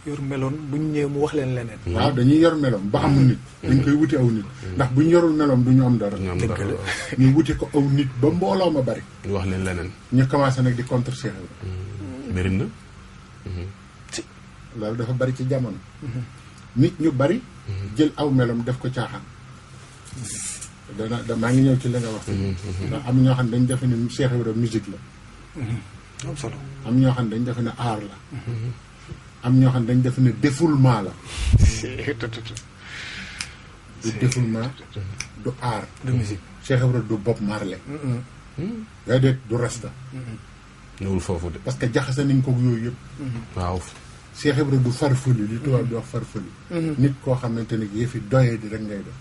yor meloon buñ ñëwee mu wax leen leneen waaw dañuy yor meloom ba amul nit dañ koy wuti aw nit ndax buñ yorul meloom du ñu am dara ñu wuti ko aw nit ba mbooloo ma bari ñu wax leen leneen ñu commencé nag di contre Cheikh bi bëri na loolu dafa bari ci jamono nit ñu bari jël aw meloom def ko caaxaan maa ngi ñëw ci li nga wax ndax am ñoo xam ne dañ defe ne Cheikh Ibra musique la am solo am ñoo xam ne dañ defe ne art la am ñoo xam ne dañ defe ne défoulement la du défoulement du art de musique Cheikh Ibra du Bob Marley ngay déet du rasta ñëwul foofu de parce que jaxase nañ ko yooyu yëpp waaw Cheikh Ibra du farfëli li tubaab di wax farfëli nit koo xamante ne yëfi doyee di rek ngay def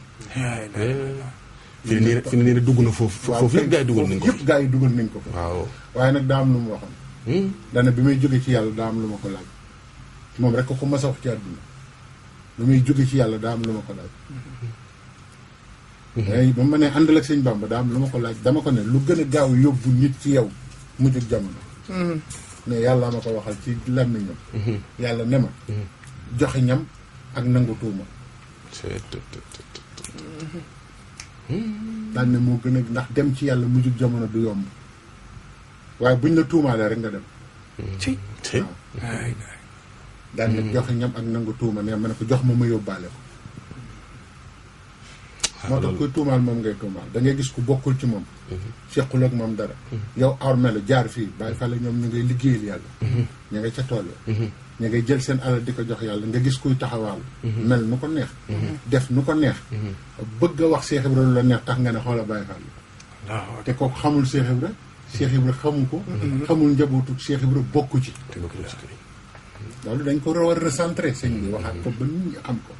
fi ne nii dugg na foofu foofu yëpp gaa yi dugal nañ ko yëpp gaa yi dugal nañ ko fa waaw waaye nag daa am lu mu waxoon dana bi may jóge ci yàlla daa am lu ma ko laaj moom rek ko mas a wax ci àdduna lu muy jóge ci yàlla daa am lu ma ko laaj ay ba ma ne àndal ak sëñ Bamba daa am lu ma ko laaj dama ko ne lu gën a gaaw yóbbu nit ci yow mujjug jamono ne yàlla ma ko waxal ci làmmiñam yàlla ne ma joxe ñam ak nangu tuuma daan ne moo gën a ndax dem ci yàlla mujjug jamono du yomb waaye buñ la tuumaalee rek nga dem ci waaw daan ne joxe ñam ak nangu tuuma ne ma ne ko jox ma yóbbaale ko moo tax kuy tuumaal moom ngay tuumaal da ngay gis ku bokkul ci moom sequl ak moom dara yow armelu jaar fii bàyyi fale ñoom ñu ngay liggéeyal yàlla ñu ngay ca tool ya ñu ngay jël seen alal di ko jox yàlla nga gis kuy taxawaal mel nu ko neex def nu ko neex bëgg a wax Cheikh Ibra lu la neex tax nga ne xoola bàyyi fale te kooku xamul Cheikh Ibra Cheikh Ibra xamu ko xamul njabootu Cheikh Ibra bokku ci loolu dañ ko war a recentré sëñ bi waxaat ko ba nit ñi xam ko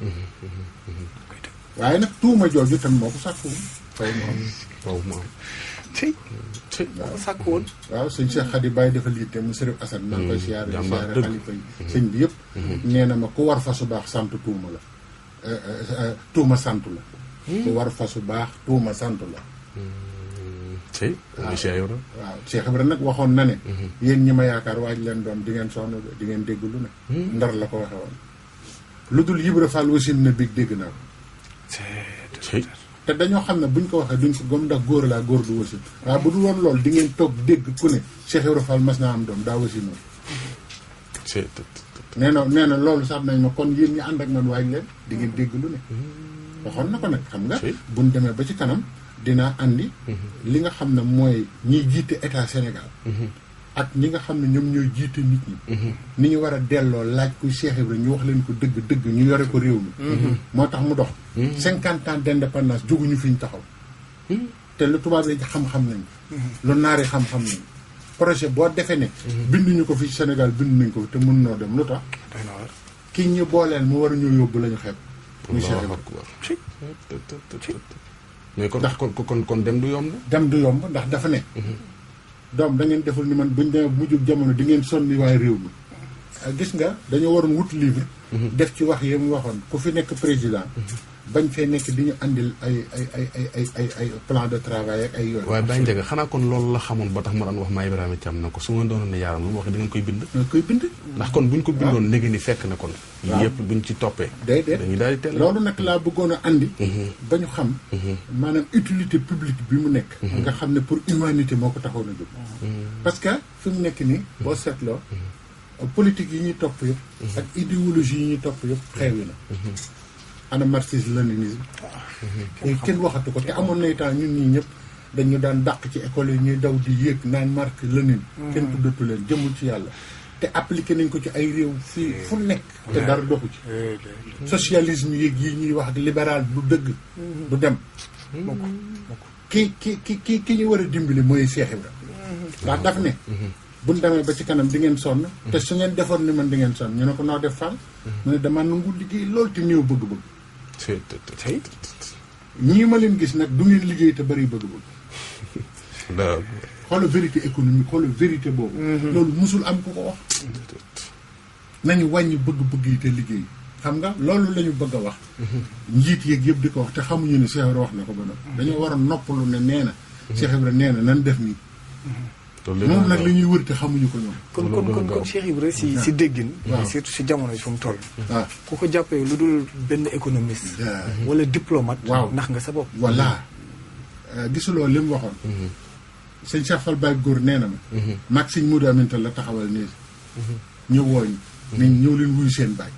waaye nag tuuma jooju tam moo ko sàkku woon waaw sàkk woon waaw sëñ Cheikh Khady Baye dafa liite mu Sërif Assane maa ngi koy siyaare xalifa yi sëñ bi yëpp nee na ma ku war fa su baax sant tuuma la tuuma santu la ku war fa su baax tuuma santu la waaw Cheikh Ibra nag waxoon na ne yéen ñi ma yaakaar waaj leen doom di ngeen sonn di ngeen dégg lu ne ndar la ko waxe woon lu dul Ibra Fall wasin na big dégg naa ko te dañoo xam ne buñ ko waxee duñ ko gëm ndax góor laa góor du wasin waaye bu dul woon loolu di ngeen toog dégg ku ne Cheikh Ibra Fall mas naa am doom daa wasin noonu nee na loolu sax nañ ma kon yéen ñi ànd ak man waaj leen di ngeen dégg lu ne waxoon na ko nag xam nga buñ demee ba ci kanam dinaa andi li nga xam ne mooy ñiy jiite état Sénégal ak ñi nga xam ne ñoom ñooy jiite nit ñi ni ñu war a delloo laaj kuy Cheikh Ibra ñu wax leen ko dëgg ñu yore ko réew mi moo tax mu dox 50 ans d'indépendance jóguñu fi ñu taxaw te lu tubaab yi xam-xam nañ lu naari xam-xam nañ projet boo defee ne binduñu ko fi Sénégal bindu nañ ko fi te mën noo dem lu tax kii ñu booleel mu war a ñoo yóbbu la ñu xeeb muy Cheikh Ibra mais kon dem du yomb dem du yomb ndax dafa ne doom da ngeen deful ni man buñ demee mujjug jamono di ngeen sonni waaye réew mi gis nga dañoo waroon wut livre def ci wax yi mu waxoon ku fi nekk président bañ fee nekk di ñu andil ay plan de travail ak ay yooyu waaye Baye Ndiaga xanaa kon loolu la xamoon ba tax ma daan wax maa Ibrahima Thiam na ko su ma doonoon ne yaaram lu mu wax da ngeen koy bind ndax kon buñ ko bindoon léegi ni fekk na kon yëpp buñ ci toppee dañuy daal di teel loolu nag laa bëggoon a andi ba ñu xam maanaam utilité publique bi mu nekk nga xam ne pour humanité moo ko taxoon a jóg parce que fi mu nekk nii boo seetloo politique yi ñuy topp yëpp ak idéologie yi ñuy topp yëpp xeewi na ana marxisme léninisme kenn waxatu ko te amoon na temps ñun ñii ñëpp dañu daan dàq ci école yi ñuy daw di yéeg naan Marx Lénine kenn tuddatu leen jëmul ci yàlla te appliqué nañ ko ci ay réew fii fu nekk te dara doxu ci socialisme yéeg yi ñuy wax ak libéral du dëgg du dem ki ñu war a dimbali mooy Cheikh Ibra ndax daf ne buñ demee ba ci kanam di ngeen sonn te su ngeen defoon ni man di ngeen sonn ñu ne ko noo def Fall mu ne dama nangu liggéey loolu te néew bëgg-bëgg ñii ma leen gis nag du ngeen liggéey te bari bëgg-bëgg xoolal vérité économique xoolal vérité boobu loolu musul am ku ko wax nañu wàññi bëgg-bëgg yi te liggéey xam nga loolu la ñu bëgg a wax njiit yeeg yëpp di ko wax te xamuñu ne Cheikh Ibra wax na ko ba noppi dañoo war a noppalu ne nee na Cheikh Ibra nee na nan def nii moom nag li ñuy wër te xamuñu ko ñoom kon Cheikh Ibra si déggin surtout si jamono yi fu mu toll waaw ku ko jàppee lu dul benn économiste wala diplomate waaw ndax nga sa bopp voilà gisuloo li mu waxoon sëñ Cheikh Fall Baye góor nee na ma maag sëñ Modou Aminta la taxawal nii ñu wooñ nañ ñëw leen wuyu seen baay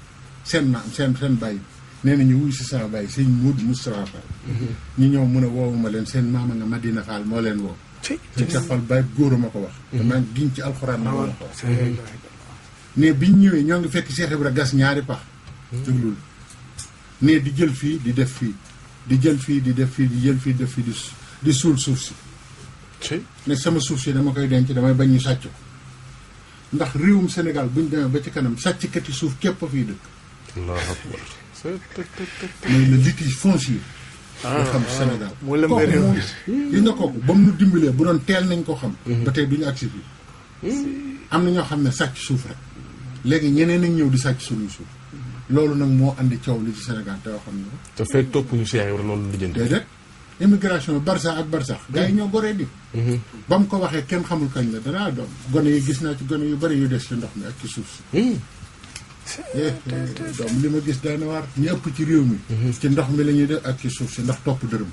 seen maam seen baay nee na ñu wuyu si sama baay sëñ Modou Moustapha Fall ñu ñëw mun a woowuma leen seen maama nga Madina Fall moo leen woo sëñ Cheikh Fall Baye góor a ma ko wax damaa giñ ci alxuraan ma la ko wax ne biñ ñëwee ñoo ngi fekk Cheikh Ibra gas ñaari pax jóglul ne di jël fii di def fii di jël fii di def fii di jël fii def fii di suul suuf si ne sama suuf si dama koy denc damay bañ ñu sàcc ko ndax réewum Sénégal buñ demee ba ci kanam sàcckati suuf képp a fiy dëkk Allahu akbar mooy le litige foncier nga xam Sénégal kooku gis nga kooku ba mu nu dimbalee bu doon teel nañ ko xam ba tey duñu agsi fii am na ñoo xam ne sàcc suuf rek léegi ñeneen ak ñëw di sàcc suñuy suuf loolu nag moo andi coow li ci Sénégal te waxoon na ko. te fekk topp ñu Cheikh Ibra loolu lijjanti. déedéet immigration Barça ak Barsax gars yi ñoo goree di. ba mu ko waxee kenn xamul kañ la danaa doom gone yi gis naa ci gone yu bari yu des ci ndox mi ak ci suuf si. doom li ma gis daana waar ñu ëpp ci réew mi. ci ndox mi la ñuy def ak ci suuf si ndax topp dërëm.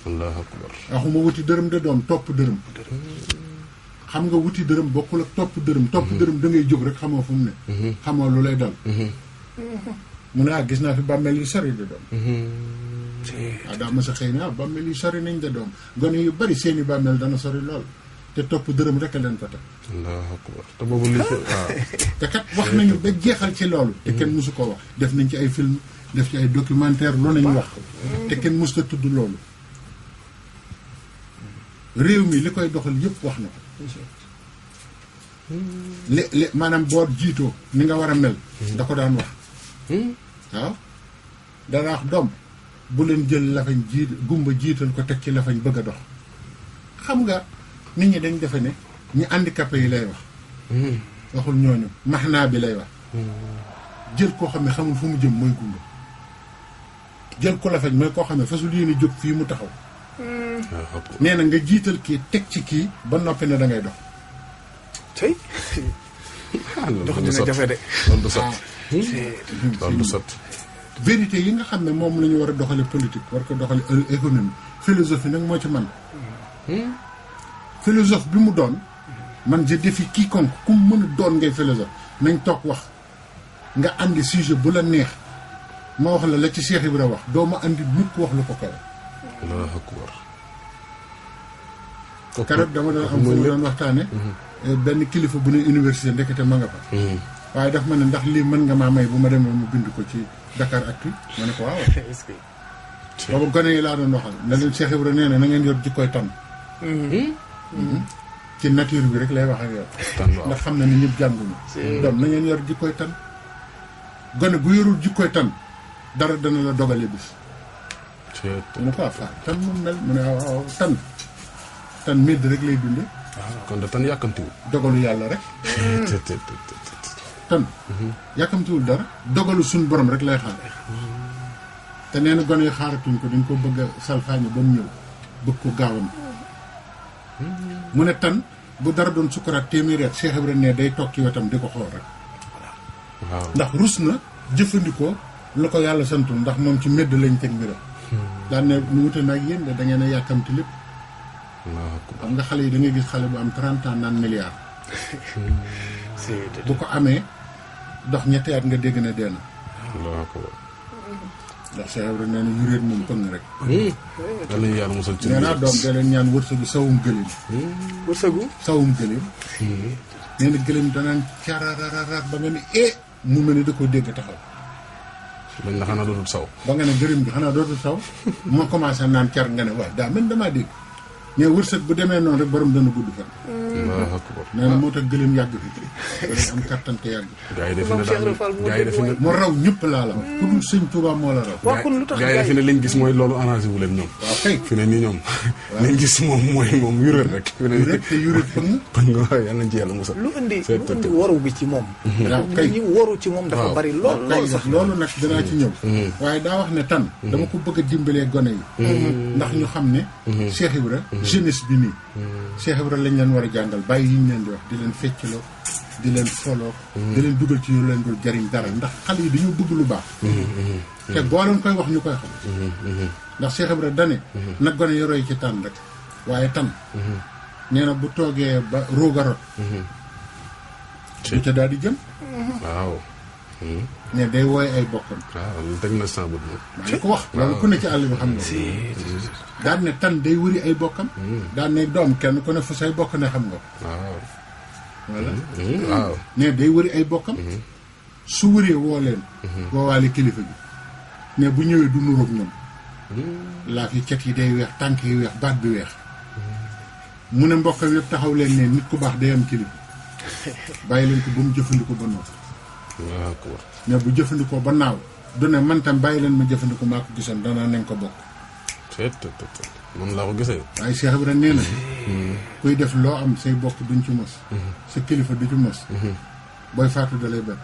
allahu akbar. waxuma wuti dërëm de doom topp dërëm. xam nga wuti dërëm bokkul ak topp dërëm. topp dërëm da ngay jóg rek xamoo fu mu ne. xamoo lu lay dal. mu ne gis naa fi bàmmeel yu sori de doom. daa ma sa xëy na bàmmeel yu sori nañ de doom gone yu bari seeni bàmmeel dana sori lool te topp dërëm rek a leen fa teg. allahu akbar te boobu li waaw. te kat wax nañu ba jeexal ci loolu. te kenn mësu ko wax def nañ ci ay film def ci ay documentaire lu nañ wax. te kenn mësu ta tudd loolu. réew mi li koy doxal yëpp wax na ko. li maanaam boo jiitoo ni nga war a mel. da ko daan wax. waaw dana wax doom bu leen jël lafañ gumba jiital ko teg ci lafañ bëgg a dox. xam nga nit ñi dañ defe ne ñi handicapé yi lay wax. waxul ñooñu maxnaa bi lay wax. jël koo xam ne xamul fu mu jëm mooy gumba jël ko lafañ mooy koo xam ne fasul yéene jóg fii mu taxaw. nee na nga jiital kii teg ci kii ba noppi ne da ngay dox. tey. dox dina jafe de. loolu du sotti. loolu du sotti. vérité yi nga xam ne moom la ñu war a doxale politique war ko doxale économie philosophie nag moo ci man philosophe bi mu doon man je défie quiconque ku mu mën a doon ngay philosophe nañ toog wax nga andi sujet bu la neex ma wax la ci Cheikh Ibra wax doo ma andi mukk wax lu ko kawe. Allahu akbar. keroog dama doon am fu mu doon waxtaane benn kilifa bu ne université ndekete ma nga fa. waaye daf ma ne ndax lii mën nga maa may bu ma demee mu bind ko ci Dakaractu ma ne ko waaw. est-ce que. boobu gone yi laa doon waxal ne leen Cheikh Ibra nee na ngeen yor jikkooy tan. ci nature bi rek lay wax ak yow. ndax xam na ni ñëpp jànguñu. doom na ngeen yor jikkooy tan. gone bu yorul jikkooy tan dara dana la dogale bis. mu ne ko faa tan mu mel mu ne waaw tan medd rek lay dunde. kon de tan yàkkamtiwul. dogalu yàlla rek. tan yàkkamtiwul dara dogalu suñ borom rek lay xaar. te nee na gone yi xaaratuñ ko dañ ko bëgg a salfaañe ba mu ñëw bëgg ko gaawam. mu ne tan bu dara doon sukkuraat téeméeri at Cheikh Ibrahima ne day toog ci wetam di ko xool rek. waaw ndax rus na jëfandikoo lu ko yàlla santul ndax moom ci medd lañ teg mbiram. daan ne nu wute nag yéen de da ngeen a yàkkamti lépp. xam nga xale yi da ngay gis xale bu am 30 ans naan milliard. bu ko amee dox ñetti at nga dégg na dee na. ndax Cheikh Ibrahima nee na yuréet moom pëng rek. yal nañu yàlla musal ci nee naa doom da leen ñaan wërsëgu sawum gëléem. wërsëgu sawum gëléem. nee na gëléem danaan carararaat ba nga ne mu mel ni da koo dégg taxaw. dañ na xanaa dootul saw. ba nga ne gëléem gi xanaa dootul saw. moo commencé naan car nga ne waaye daa mel damaa dégg. mais wërsëg bu demee noonu rek borom dana gudd fan. nee na moo tax gëléem yàgg fi. dana am kattan te yàgg. gaa yi defe ne moo raw ñëpp laa la wax. ku dul sëñ Tuubaa moo la raw. waaw kon lu tax gaa yi defe ne liñ gis mooy loolu arrangé wu leen ñoom. waaw kay fi ne nii ñoom. liñ gis moom yuréet rek. fi ne nii yuréet te yuréet pëng. pëng waaye yal nañ ci yàlla musal. lu indi waru bi ci moom. waaw kay ñi waru ci moom dafa bari lool sax. loolu nag dinaa ci ñëw. waaye daa wax ne tan dama ko bëgg a dimbalee gone yi. ndax ñu xam ne. Cheikh Ibra jeunesse bi nii. Cheikh Ibra lañ leen war a jàngal bàyyi yi ñu leen di wax di leen feccloo di leen foloo di leen dugal ci yu leen dul jariñ dara ndax xale yi dañoo bëgg lu baax. te boo leen koy wax ñu koy xam. ndax Cheikh Ibra dane nag gone yi roy ci tànn rek waaye tan nee na bu toogee ba roog a rot bu ca daal di jëm. waaw. ne day wooy ay bokkam. waaw lu teg na sa bët moom. maa ngi ko wax loolu ku ne ci àll bi xam nga. daan ne tan day wëri ay bokkam. daan ne doom kenn ku ne fu say bokk ne xam nga. waaw. voilà. waaw. ne day wëri ay bokkam. su wëree woo leen. woowaale kilifa gi. ne bu ñëwee du nuroog ñoom. laaf yi cet yi day weex tànk yi weex baat bi weex. mu ne mbokkam yëpp taxaw leen ne nit ku baax day am kilifa. bàyyi leen ko ba mu jëfandikoo ba noppi. waaw. mais bu jëfandikoo ba naaw du ne man tam bàyyi leen ma jëfandikoo maa ko gisoon danaa nañ ko bokk. moom laa ko gisee. waaye Cheikh Ibrahima nee na. kuy def loo am say bokk duñ ci mos. sa kilifa du ci mos. booy faatu da lay bett.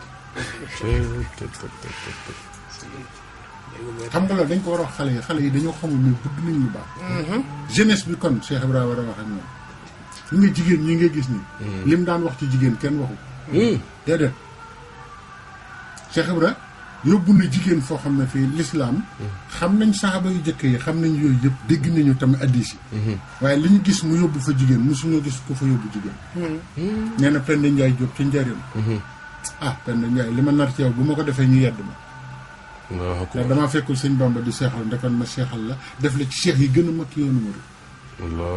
xam nga loolu dañ ko war a wax xale yi dañoo xamul ne bëgg nañ lu baax. jeunesse bi kon Cheikh Ibrahima war a wax ak ñoom. ñu ngi jigéen ñi ngay gis nii. lim daan wax ci jigéen kenn waxu. déedéet Cheikh Ibrahima yóbbu na jigéen foo xam ne fii lislaam xam nañ saxaaba yu jëkk yi xam nañ yooyu yëpp dégg nañu tamit addis yi. waaye li ñu gis mu yóbbu fa jigéen mosuñoo gis ku fa yóbbu jigéen. nee na Penda Ndiaye Diop ci njëriñ. Penda Ndiaye li ma nar ci yow bu ma ko defee ñu yedd ma. ndax damaa fekkul sëñ Bamba di seexal ndekon ma seexal la def la ci seex yi gën a mag yoonu murid.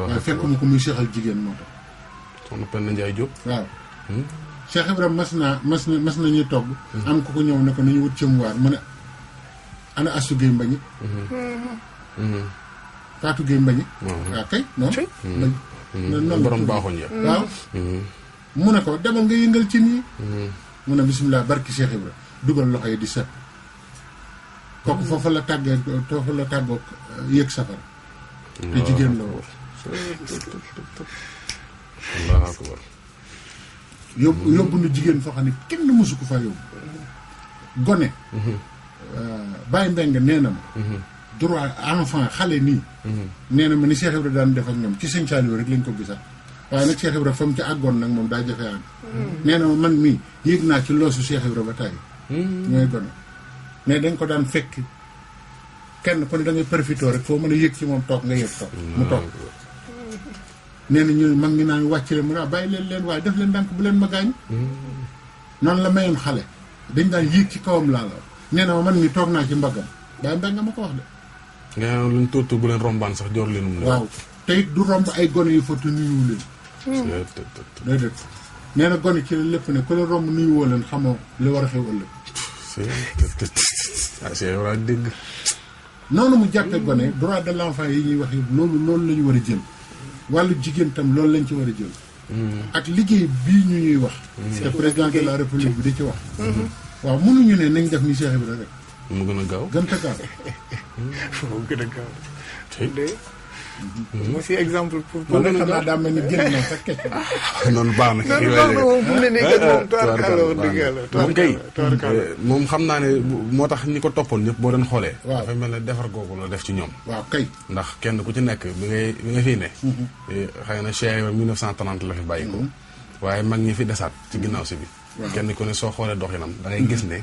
waaye fekkuma ko muy seexal jigéen moo tax. soxna Penda Ndiaye Diop. waaw. Cheikh Ibrahima mas na ñuy togg. am ko ñëw ne ko nañu wut cëmuwaar mu ne ana Astou Gueye Mbagnick. Fatou Gueye Mbagnick. waaw kay noonu. noonu borom baaxoñ ya. waaw. mu ne ko demal nga yëngal ci nii. mu ne bisimilah barki Cheikh Ibrahima dugal loxo yi di set. kooku foofu la tàggoog yëg safara. te jigéen la woon. Allahu akbar. yóbbu na jigéen foo xam ne kenn mësu ko fa yóbbu. gone. Baye Mbengue nee na ma. droit enfant xale nii. nee na ma ni Cheikh Ibrahima daan def ak ñoom ci sëñ Saliou rek lañ ko gisal. waaye nag Cheikh Ibrahima fa mu ci àggoon nag moom daa jafe àgg. nee na ma man mii yéeg naa ci loosu Cheikh Ibrahima ba tàyyi. ñooy gone. mais dañ ko daan fekk kenn ku ne da ngay profité rek foo mën a yëg ci moom toog nga yëg toog mu toog. nee na ñu mag ñi naan wàcc leen mu ne bàyyi leen waaye def leen ndànk bu leen ma gaañ. noonu la mayoon xale dañ daan yéeg ci kawam laa la nee na ma man mi toog naa ci mbaggam Baye Mbengue nga ma ko wax de. nga ne luñ tuuti bu leen rombaan sax joor leen. waaw te it du romb ay gone yu fa te nuyu leen. déedéet nee na gone ci la lépp ne ku la romb nuyu woo leen xamoo li war a xew ëllëg. dégg. noonu mu jàppe gone droit de l'enfant yi ñuy wax yëpp loolu la ñu war a jël. wàllu jigéen tam loolu lañ ci war a jël. ak liggéey bii ñu ñuy wax. te président de la république bi di ci wax. waaw mënuñu ne nañ def ni Cheikh Ibrahima rek. mu gën a gaaw gën a gaaw. foofu gën a gaaw. moo si exemple pour. man de xam naa daa mel ni génn na sa kecc. noonu baax na. moom kay moom xam naa ne moo tax ñi ko toppoon ñëpp boo doon xoolee. waaw dafay mel ne defar googu la def ci ñoom. waaw kay. ndax kenn ku ci nekk bi nga fiy ne. xëy na Cheikh 1930 la fi bàyyi ko. waaye mag ñi fi desaat ci ginnaaw si bi. kenn ku ne soo xoolee doxinam da ngay gis ne.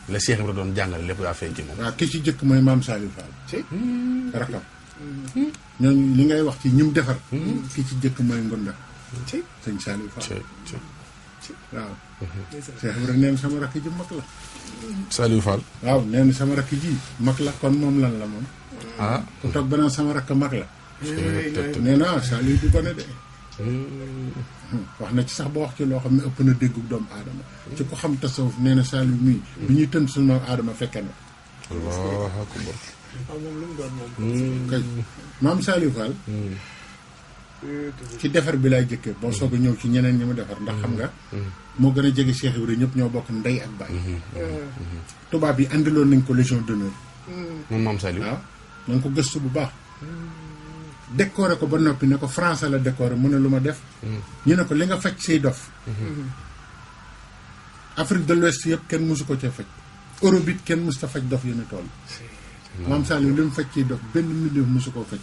la Cheikh Ibrahima doon jàngale lépp daa feeñ ci moom. waaw ki ci jëkk mooy maam Saliou Fall. rakam. ñooñu li ngay wax ci ñim defar. ki ci jëkk mooy Ngonda. sëñ Saliou Fall. waaw. Cheikh Ibrahima nee na sama rakk ji mag la. Saliou Fall. waaw nee na sama rakk ji mag la kon moom lan la moom. ku toog beneen sama rakk mag la. nee na Saliou du ko ne de. wax na ci sax ba wax ci loo xam ne ëpp na déggu doomu aadama. ci ko xam tasawuf nee na Saliou mii. bi ñuy tënk suñu maam aadama fekke na. Allahu akbar. moom lu mu doon moom. kay maam Saliou Fall. ci defar bi laay jëkkee boo soog a ñëw ci ñeneen ñi mu defar ndax xam nga. moo gën a jege Cheikh Ibrahima ñëpp ñoo bokk ndey ak baay. tubaab yi andiloon nañ ko légion d'honneur. moom maam Saliou. waaw na nga ko gëstu bu baax. décoré ko ba noppi ne ko français la décoré mu ne lu ma def. ñu ne ko li nga faj say dof. Afrique de l'Ouest yëpp kenn mosu ko cee faj. Europe it kenn mos ta faj dof yu ne toll. maam Saliou li mu faj ci dof benn mbindeef mosu koo faj.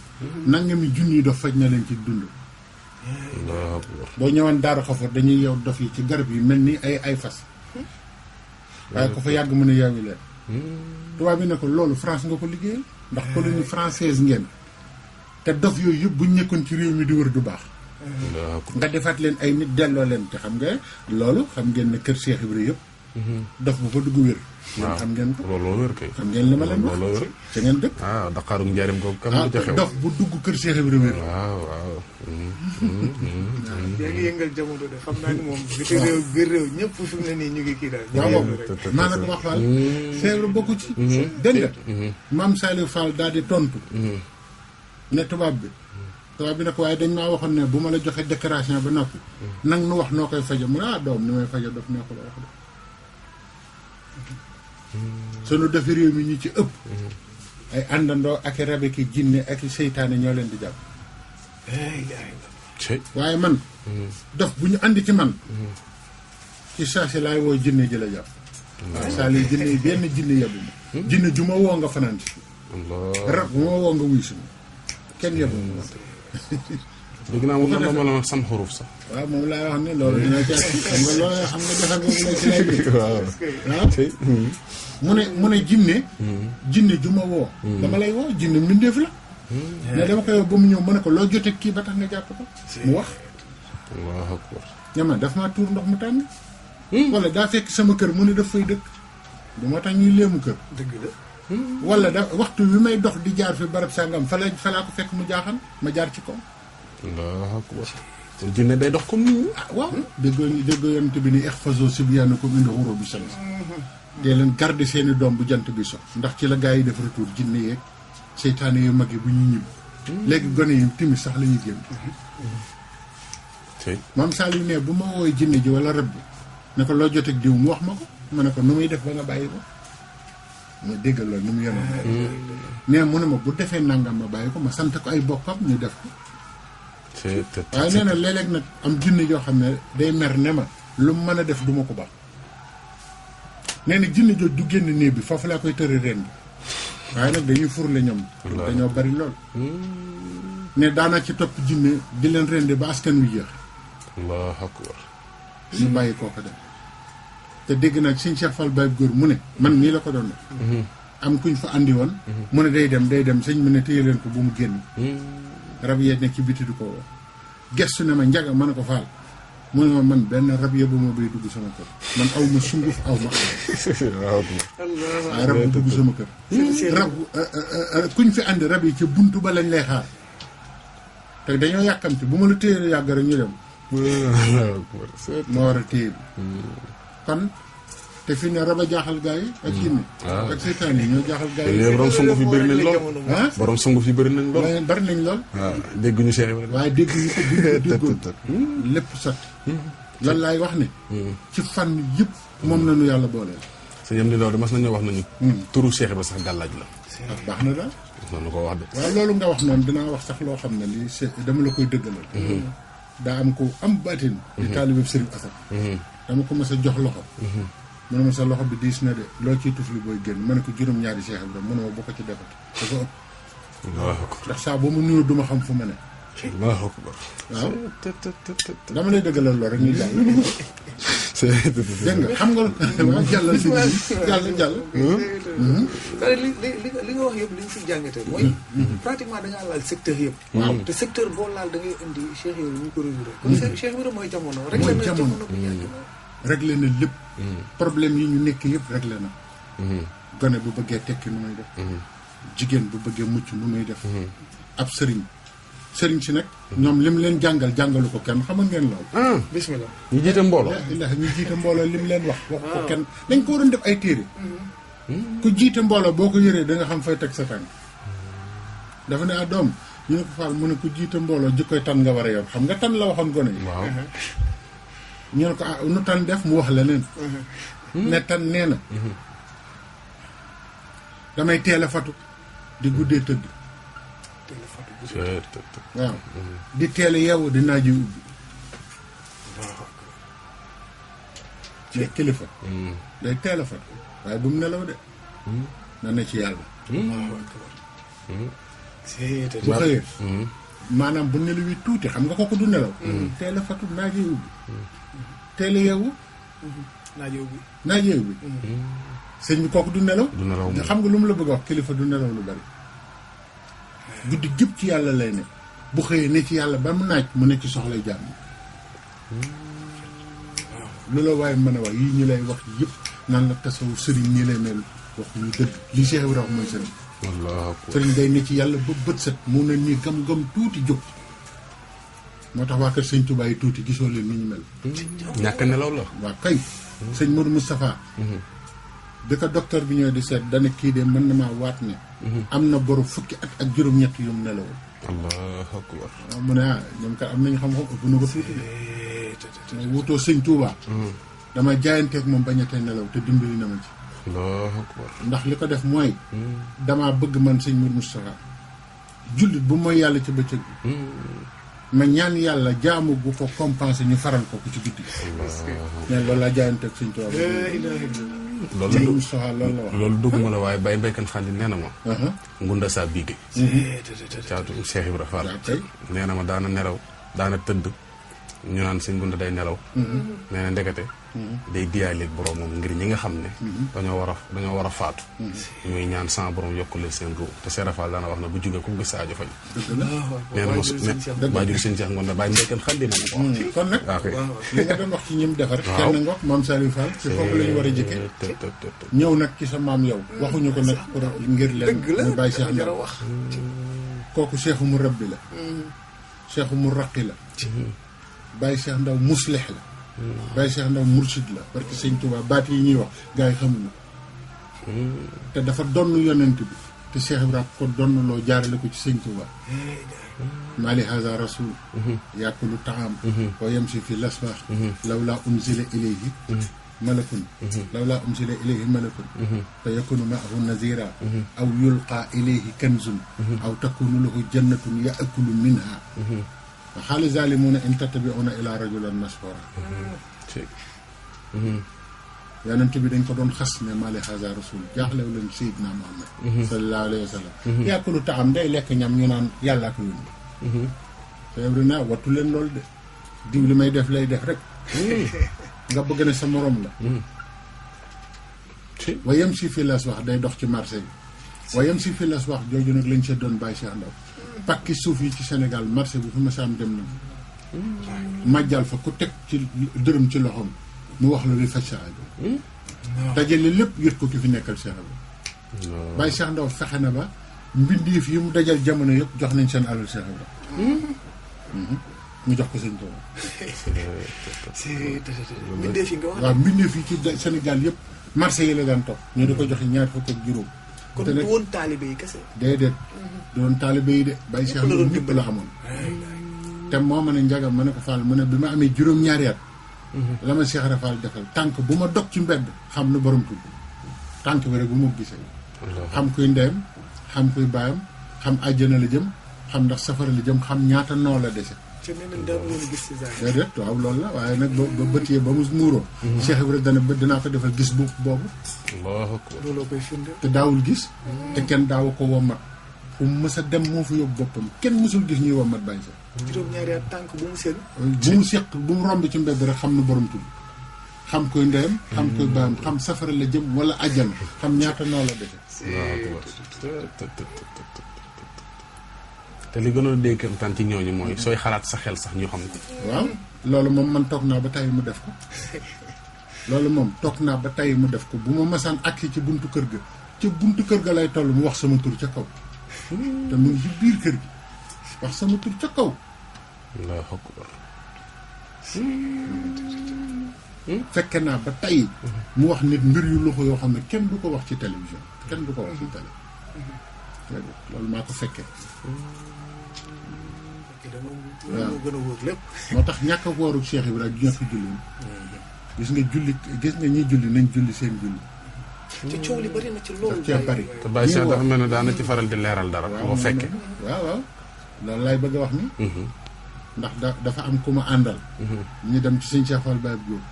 nangami junniy dof faj na leen ci dund. boo ñëwoon Daaru Xafoor dañuy yeew dof yi ci garab yi mel ni ay fas. waaye ko fa yàgg mën a yeewi leen. tubaab bi ne ko loolu France nga ko liggéeyal. ndax colonie française ngeen. te dof yooyu yëpp buñ nekkoon ci réew mi di wër du baax. nga defaat leen ay nit delloo leen te xam nga loolu xam ngeen ne kër Cheikh Ibrahima yëpp. dof bu fa dugg wér. waaw xam ngeen ko looloo wér kay. xam ngeen li ma leen wax ca ngeen dëkk. Dakar njaarim ko kam du ca xew. dof bu dugg kër Cheikh Ibrahima wér. waaw. yaa ngi yëngal jamono de xam naa ni moom biti réew biir réew ñëpp fi mu ne nii ñu ngi kii daal. waaw maa nag wax Fall. Cheikh Ibrahima bokku ci. dégg nga maam Saliou Fall daal di tontu. ne tubaab bi ne ko waaye dañ maa waxoon ne bu ma la joxe déclaration ba noppi. nang nu wax noo koy faje mu ne doom ni may faje dof nee ko la wax de. sunu defi réew mi ñu ci ëpp. ay àndandoo ak i rabe ki jinne ak i seytaane ñoo leen di jàpp. waaye man. dof bu ñu andi ci man. ci saa si laay woo jinne ji la jàpp. waaw Saliou jinne yi benn jinne yebu ma jinne ju ma woo nga fanaan si rab bu ma woo nga wuy si ma kenn yebu ma dégg naa moom la ma san xuruf sax waaw moom laa wax ne loolu dina ci xam nga loolu xam nga defar boobu la ci lay bi waaw mu ne jinne ju ma woo dama lay woo jinne mbindeef la mais dama koy ba mu ñëw ma ne ko loo jotee kii ba tax nga jàpp ko mu wax Allahu akbar ñama daf maa tuur ndox mu tàng wala daa fekk sama kër mu ne daf fay dëkk du moo tax ñuy léemu kër dëgg la wala da waxtu wi may dox di jaar fi barab sàngam fa laa ko fekk mu jaaxal ma jaar ci kaw Allahu akbar te jinne day dox comme nit ñi waaw déggoo yonent bi ni ihfazu sibyaanakum inda ghurubi shams dee leen garder seeni doom bu jant bi so ndax ci la gaa yi def retour jinne yeeg seytaane yu mag yi bu ñu ñibbi léegi gone yi timis sax la ñuy génn maam Saliou ne bu ma woowee jinne ji wala rab bi ne ko loo joteeg diw mu wax ma ko ma ne ko nu muy def ba nga bàyyi ko ma déggal loolu nu mu yenoon nee mu ne ma bu defee nangam ma bàyyi ko ma sant ko ay bokkam ñu def ko waaye nee na léeg-léeg nag am jinne joo xam ne day mer ne ma lu mu mën a def du ma ko baax nee na jinne jooj du génn néeg bi foofu laa koy tëri ren bi waaye nag dañuy furle ñoom dañoo bari lool ne daana ci topp jinne di leen rendi ba askan wi jeex Allahu akbar ñu bàyyi kooku dem te dégg naa Sëñ Cheikh Fall Baye góor mu ne man nii la ko doon def am kuñ fa andi woon mu ne day dem sëñ mu ne téye leen ko bu mu génn rab yee nekk ci biti du ko woo gestu ne ma njaga ma ne ko faal mu ne ma man benn rab yee bu ma bay dugg sama kër man aw ma sunguf aw ma waaye rab bu dugg sama kër rab kuñ fi andi rab yi ca buntu ba lañ lay xaar te dañoo yàkkamte bu ma la téye yàgg rek ñu dem moo war a téye bi kon te fi ne rab a jaaxal gaa yi ak jinne ak seytaan yi ñoo jaaxal gaa yi borom sunguf yi bëri nañ lool borom sunguf yi bëri nañ lool bari nañ lool waaw dégguñu Cheikh Ibrahima waaye dégguñu ko buñ ko déggoon lépp sotti loolu laay wax ne ci fànn yëpp moom la ñu yàlla booleel sa yem ni loolu mas nañoo wax nañu turu Cheikh Ibrahima sax gàllaaj la baax na daal noonu ko wax de waaw loolu nga wax noonu dinaa wax sax loo xam ne lii dama la koy dëggalal daa am ko am baatin di taalibe Sëriñ Asan dama ko mas a jox loxo mu ne ma sa loxo bi diis na de loo ciy tufli booy génn ma ne ko juróom-ñaari Cheikh Ibrahima mu ne ma boo ko ci defati dafa ëpp ndax saa boo ma nuyoo duma xam fu ma ne Allahu akbar waaw dama lay dëggalal loolu rek ñuy jàll dégg nga xam nga waaw jàllal si jàll li nga wax yëpp li ñu si jàngatee mooy pratiquement da ngaa laal secteur yëpp waaw te secteur boo laal da ngay indi Cheikh Ibrahima ñu ko résoudre comme Cheikh Ibrahima mooy jamono rek la jamono réglé na lépp problème yi ñu nekk yëpp réglé na gone bu bëggee tekki nu muy def jigéen bu bëggee mucc nu muy def ab sëriñ si nag ñoom lim leen jàngalu ko kenn xamal ngeen lool bismillah ñu jiite mbooloo ñu jiite mbooloo lim leen wax ko kenn dañ ko waroon def ay téere ku jiite mbooloo boo ko yëree da nga xam fay teg sa tànk dafa ne doom ñu ne ko faal mu ne ku jiite mbooloo jikkoy tan nga war a yor xam nga tan la waxoon gone yi waaw ñu ne ko nu tan def mu wax leneen ne tan nee na damay teel a fatu di guddee tëdd waaw di teel a yeewu di naaj ubbi ci kilifa day teel a fatu waaye bu mu nelaw de na ne ci yàlla bu xëyee maanaam bu nelaw yi tuuti xam nga kooku du nelaw teel a fatu naaj ubbi teel a yeewu naaj ubbi sëñ bi kooku du nelaw xam nga lu mu la bëgg a wax kilifa du nelaw lu bari guddi gépp ci yàlla lay ne bu xëyee ne ci yàlla ba mu naaj mu ne ci soxlay jàmm lu la waaye mën a wax yii ñu lay wax yëpp naan la tasaw sëriñ ñi lay mel wax ñu dëgg li Cheikh Ibrahima mooy sëriñ sëriñ day ne ci yàlla ba bët set mu ne nii gam-gam tuuti jóg moo tax waa kër sëñ Touba yi tuuti gisoo leen ni ñu mel ñàkk nelaw la waaw kay sëñ Modou Moustapha bi ko docteur bi ñëwee di seet dana kii de mën na maa waat ne am na boru fukki at ak juróom-ñett yu mu nelawul Allahu akbar waaw mu ne ñoom kat am nañu xam-xam ëpp na ko tuuti de wutoo sëñ Touba dama jaayanteeg moom bañ a tey nelaw te dimbali na ma ci Allahu akbar ndax li ko def mooy damaa bëgg man sëñ Modou Moustapha jullit bu mooy yàlla ci bëccëg bi ma ñaan yàlla jaamu bu ko compensé ñu faral ko ci guddi mais loolu laa jaayanteeg sëñ Touba loolu Moustapha loolu la wax. loolu dugguma la waaye Baye Mbaykan Xandi nee na ma. ngunda saa biige. caatu Cheikh Ibra Fall. nee na ma daana nelaw daana tëdd ñu naan sëñ ngunda day nelaw. nee na ndekete. day diyaaleeg boromam ngir ñi nga xam ne. dañoo war a faatu. ñuy ñaan sans borom yokkule seen ruu te Cheikh Fall daana wax na bu jógee ku mu gis sa aajo faj. nee na ma waajur sëñ Cheikh ngunda Baye Mbaykan Xandi ma ko wax. kon nag li nga doon wax ci ñim defar. kenn nga wax maam Saliou Fall ci foofu la ñu war a jëkkee. ñëw nag ci sa maam yow. waxuñu ko nag pour ngir leen ñu bàyyi Cheikh Ndaw kooku Cheikh mu rabbi la. Cheikh mu raqi la. Baye Cheikh Ndaw muslix la. Baye Cheikh Ndaw mursid la parce que sëñ Touba baat yi ñuy wax gars yi xamuñu te dafa donn yonent bi te Cheikh Ibrahima ko donn loo jaarale ko ci sëñ Touba mali haza rasul yàkkulu taam wa yamsi fi lasbaax law laa unzila ilayhi malakun law laa unzila ilayhi malakun fa yakunu maahu nazira aw yulqa ilayhi kanzun aw takunu lahu jannatun yaakulu minha xaali zalimuna in tattabi'una ila rajulan masxura yonent bi dañ ko doon xas ne mali haza rasul jaaxlew leen Seydina Muhammad sallallahu alayhi wa sallam yàkkulu taam day lekk ñam ñu naan yàllaa ko yónni feebri naa wattu leen loolu de diw li may def lay def rek nga bëgg ne sa morom la wa yem si fi las wax day dox ci marché bi wa yem si fi las wax jooju nag lañ see doon Baye Cheikh Ndaw pakki suuf yi ci Sénégal marché bu fi ma saam dem na majjal fa ku teg ci dërëm ci loxoom mu wax la li faj sa aajo dajale lépp yët ko ki fi nekkal Cheikh Ibra Baye Cheikh Ndaw fexe na ba mbindeef yi mu dajal jamono yëpp jox nañ seen alal Cheikh Ibra mu jox ko sëñ Tuuba mbindeef yi nga wax waaw mbindeef yi ci Sénégal yëpp marché yi la daan topp ñu di ko joxe ñaar fukk ak juróom kon du woon taalibe yi kese déedéet du woon taalibe yi de Baye Cheikh Ndaw ñëpp la xamoon te moo ma ne njagam ma ne ko Fall mu ne bi ma amee juróom-ñaari at la ma Cheikh Ibra Fall defal tànk bu ma dog ci mbedd xam nu borom tudd tànk bi rek bu ma gisee xam kuy ndeyam xam kuy baayam xam àjjana la jëm xam ndax safara la jëm xam ñaata noo la dese déedéet waaw loolu la waaye nag ba bët yee ba mu muuroo Cheikh Ibra dinaa ko defal gis boobu looloo koy firnde te daawul gis te kenn daawu ko wommat fu mu mës a dem moo fa yóbbu boppam kenn mësul gis ñuy wommat Baye Cheikh juróom-ñaari at tànk bu mu seen bu mu seq bu mu romb ci mbedd rek xam nu borom tudd xam koy ndeyam xam koy baayam xam safara la jëm wala àjjana xam ñaata noo la dese te li gënoon a dégg tan ci ñooñu mooy sooy xalaat sa xel sax ñu xam ko waaw loolu moom man toog naa ba tey mu def ko loolu moom toog naa ba tey mu def ko bu ma masaan agsi ci buntu kër ga ca buntu kër ga lay toll mu wax sama tur ca kaw te mu ngi ci biir kër gi wax sama tur ca kaw Allahu akbar fekke naa ba tey mu wax nit mbir yu loxo yoo xam ne kenn du ko wax ci télévision kenn du ko wax ci télé loolu maa ko fekkee waaw gën a wóor lépp moo tax ñàkk a wooru Cheikh Ibrahima ñàkk julli gis nga ñuy julli nañ julli seen julli ci coow li bari na ci loolu cee bari te Baye Cheikh dafa mel ne daana ci faral di leeral dara boo fekkee waaw loolu laay bëgg a wax ni ndax dafa am ku ma àndal ñu dem ci sëñ Cheikh Fall Baye Diop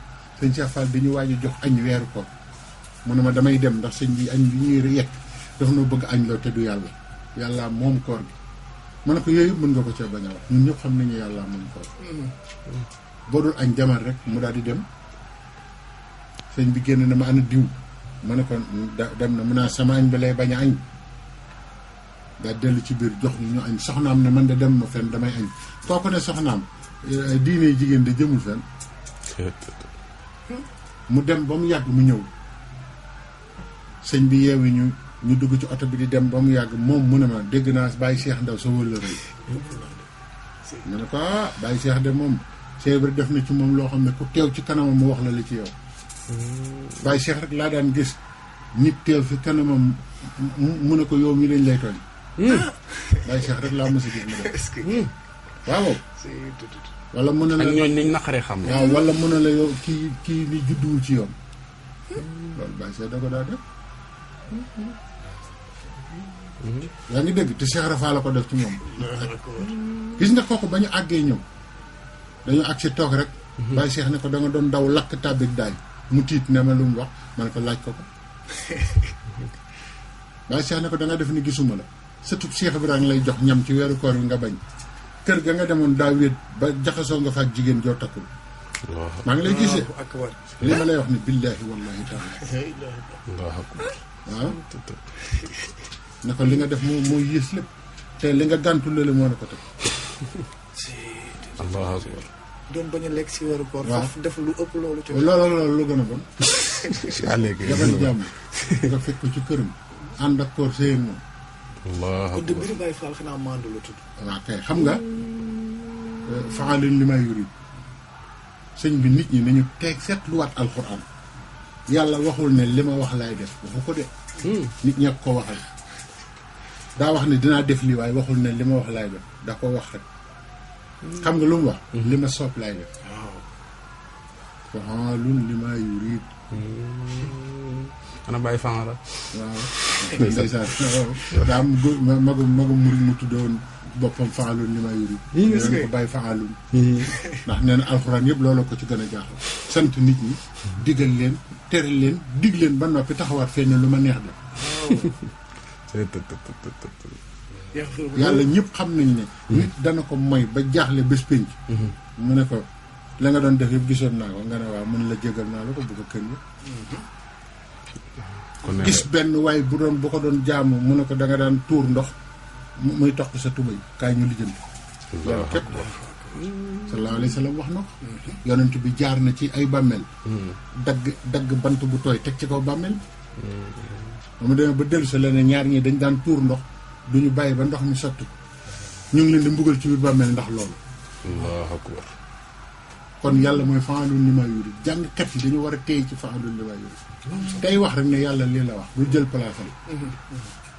sëñ Cheikh Fall bi ñu waaj a jox añ weeru ko mu ne ma damay dem ndax sëñ bi añ bi ñuy yekk dafa noo bëgg añ loo te du yàlla moom koor gi ma ne ko yooyu yëpp mën nga ko cee bañ a wax ñun ñëpp xam nañu yàlla moom koor boo dul añ jamal rek mu daal di dem sëñ bi génn na ma ana diw ma ne ko dem na mu naa sama añ bi lay bañ a añ daal dellu ci biir jox ñu añ soxnaam ne man de dem ma fenn damay añ kooku ne soxnaam diine jigéen de jëmul fenn mu dem ba mu yàgg mu ñëw sëñ bi yeewi ñu dugg ci oto bi di dem ba mu yàgg moom mu ne ma dégg naa Baye Cheikh Ndaw sa wëla rëy ma ne ko Baye Cheikh de moom Cheikh bi def na ci moom loo xam ne ku teew ci kanamam mu wax la li ci yow Baye Cheikh rek laa daan gis nit teew fi kanamam mu ne ko yow mi lañ lay tooñ Baye Cheikh rek laa mos a gis mu def waaw wala mu ne la ak ñooñ niñ naqaree xam ne waaw wala mu ne la yow kii ni judduwul ci yoon loolu Baye Cheikh da ko daa def yaa ngi dégg te Cheikh Rafa la ko def ci moom gis nga kooku ba ñu àggee ñëw dañu àgg si toog rek Baye Cheikh ne ko da nga doon daw lakk tàbbik daay mu tiit ne ma lu mu wax ma ne ko laaj ko Baye Cheikh ne ko da nga def ni gisuma la sëtub Cheikh Ibrahima lay jox ñam ci weeru koor yi nga bañ kër ga nga demoon daa wéet ba jaxasoo nga fa ak jigéen joo takkul maa ngi lay gisee li ma lay wax ni billaahi wallaahi taala waaw ne ko li nga def moo yées lépp te li nga gàntu lële moo ne ko teg allahu akbar doon bañ a lekk si weeru koor foofu def lu ëpp loolu ci loolu lu gën a bon léegi jabar jàmm nga fekk ko ci këram ànd ak koor sëyeen moom allahu kon de akbar mbiri Baye Fall xanaa maandu la tudd waaw kay xam nga faalin li may yurid sëñ bi nit ñi nañu teeg seetluwaat alxuraan yàlla waxul ne li ma wax laay def waxu ko de nit ñee ko waxal daa wax ne dinaa def lii waaye waxul ne li ma wax laay def da ko wax rek xam nga lu mu wax li ma soob laay def faalun li may yurid ana Baye Fall la waaw ndeysaan daa am magum murid mu tuddoon boppam faalun li may yurid leen ko bàyyi faalun ndax nee na alxuraan yëpp loolu ko ci gën a jaaxal sant nit ñi digal leen tere leen dig leen ba noppi taxawaat fee ne lu ma neex def yàlla ñëpp xam nañ ne nit dana ko moy ba jaaxle bés pénc mu ne ko la nga doon def yëpp gisoon naa ko nga ne waaw mun la jégal naa la ko bëgg a kër yi gis benn waaye bu ko doon jaamu mu ne ko da nga daan tuur ndox muy toq sa tubay kaay ñu lijjanti loolu képp sallallahu alayhi wa sallam wax na ko yonent bi jaar na ci ay bàmmeel dagg bant bu tooy teg ci kaw bàmmeel ba mu demee ba dellu sa leneen ñaar ñi dañ daan tuur ndox duñu bàyyi ba ndox mi sotti ko ñu ngi leen di mbugal ci biir bàmmeel ndax loolu allahu akbar kon yàlla mooy fa'aalun limaa yurid jàngkat yi dañu war a téye ci fa'aalun limaa yurid tey wax rek ne yàlla lii la wax du jël palaasam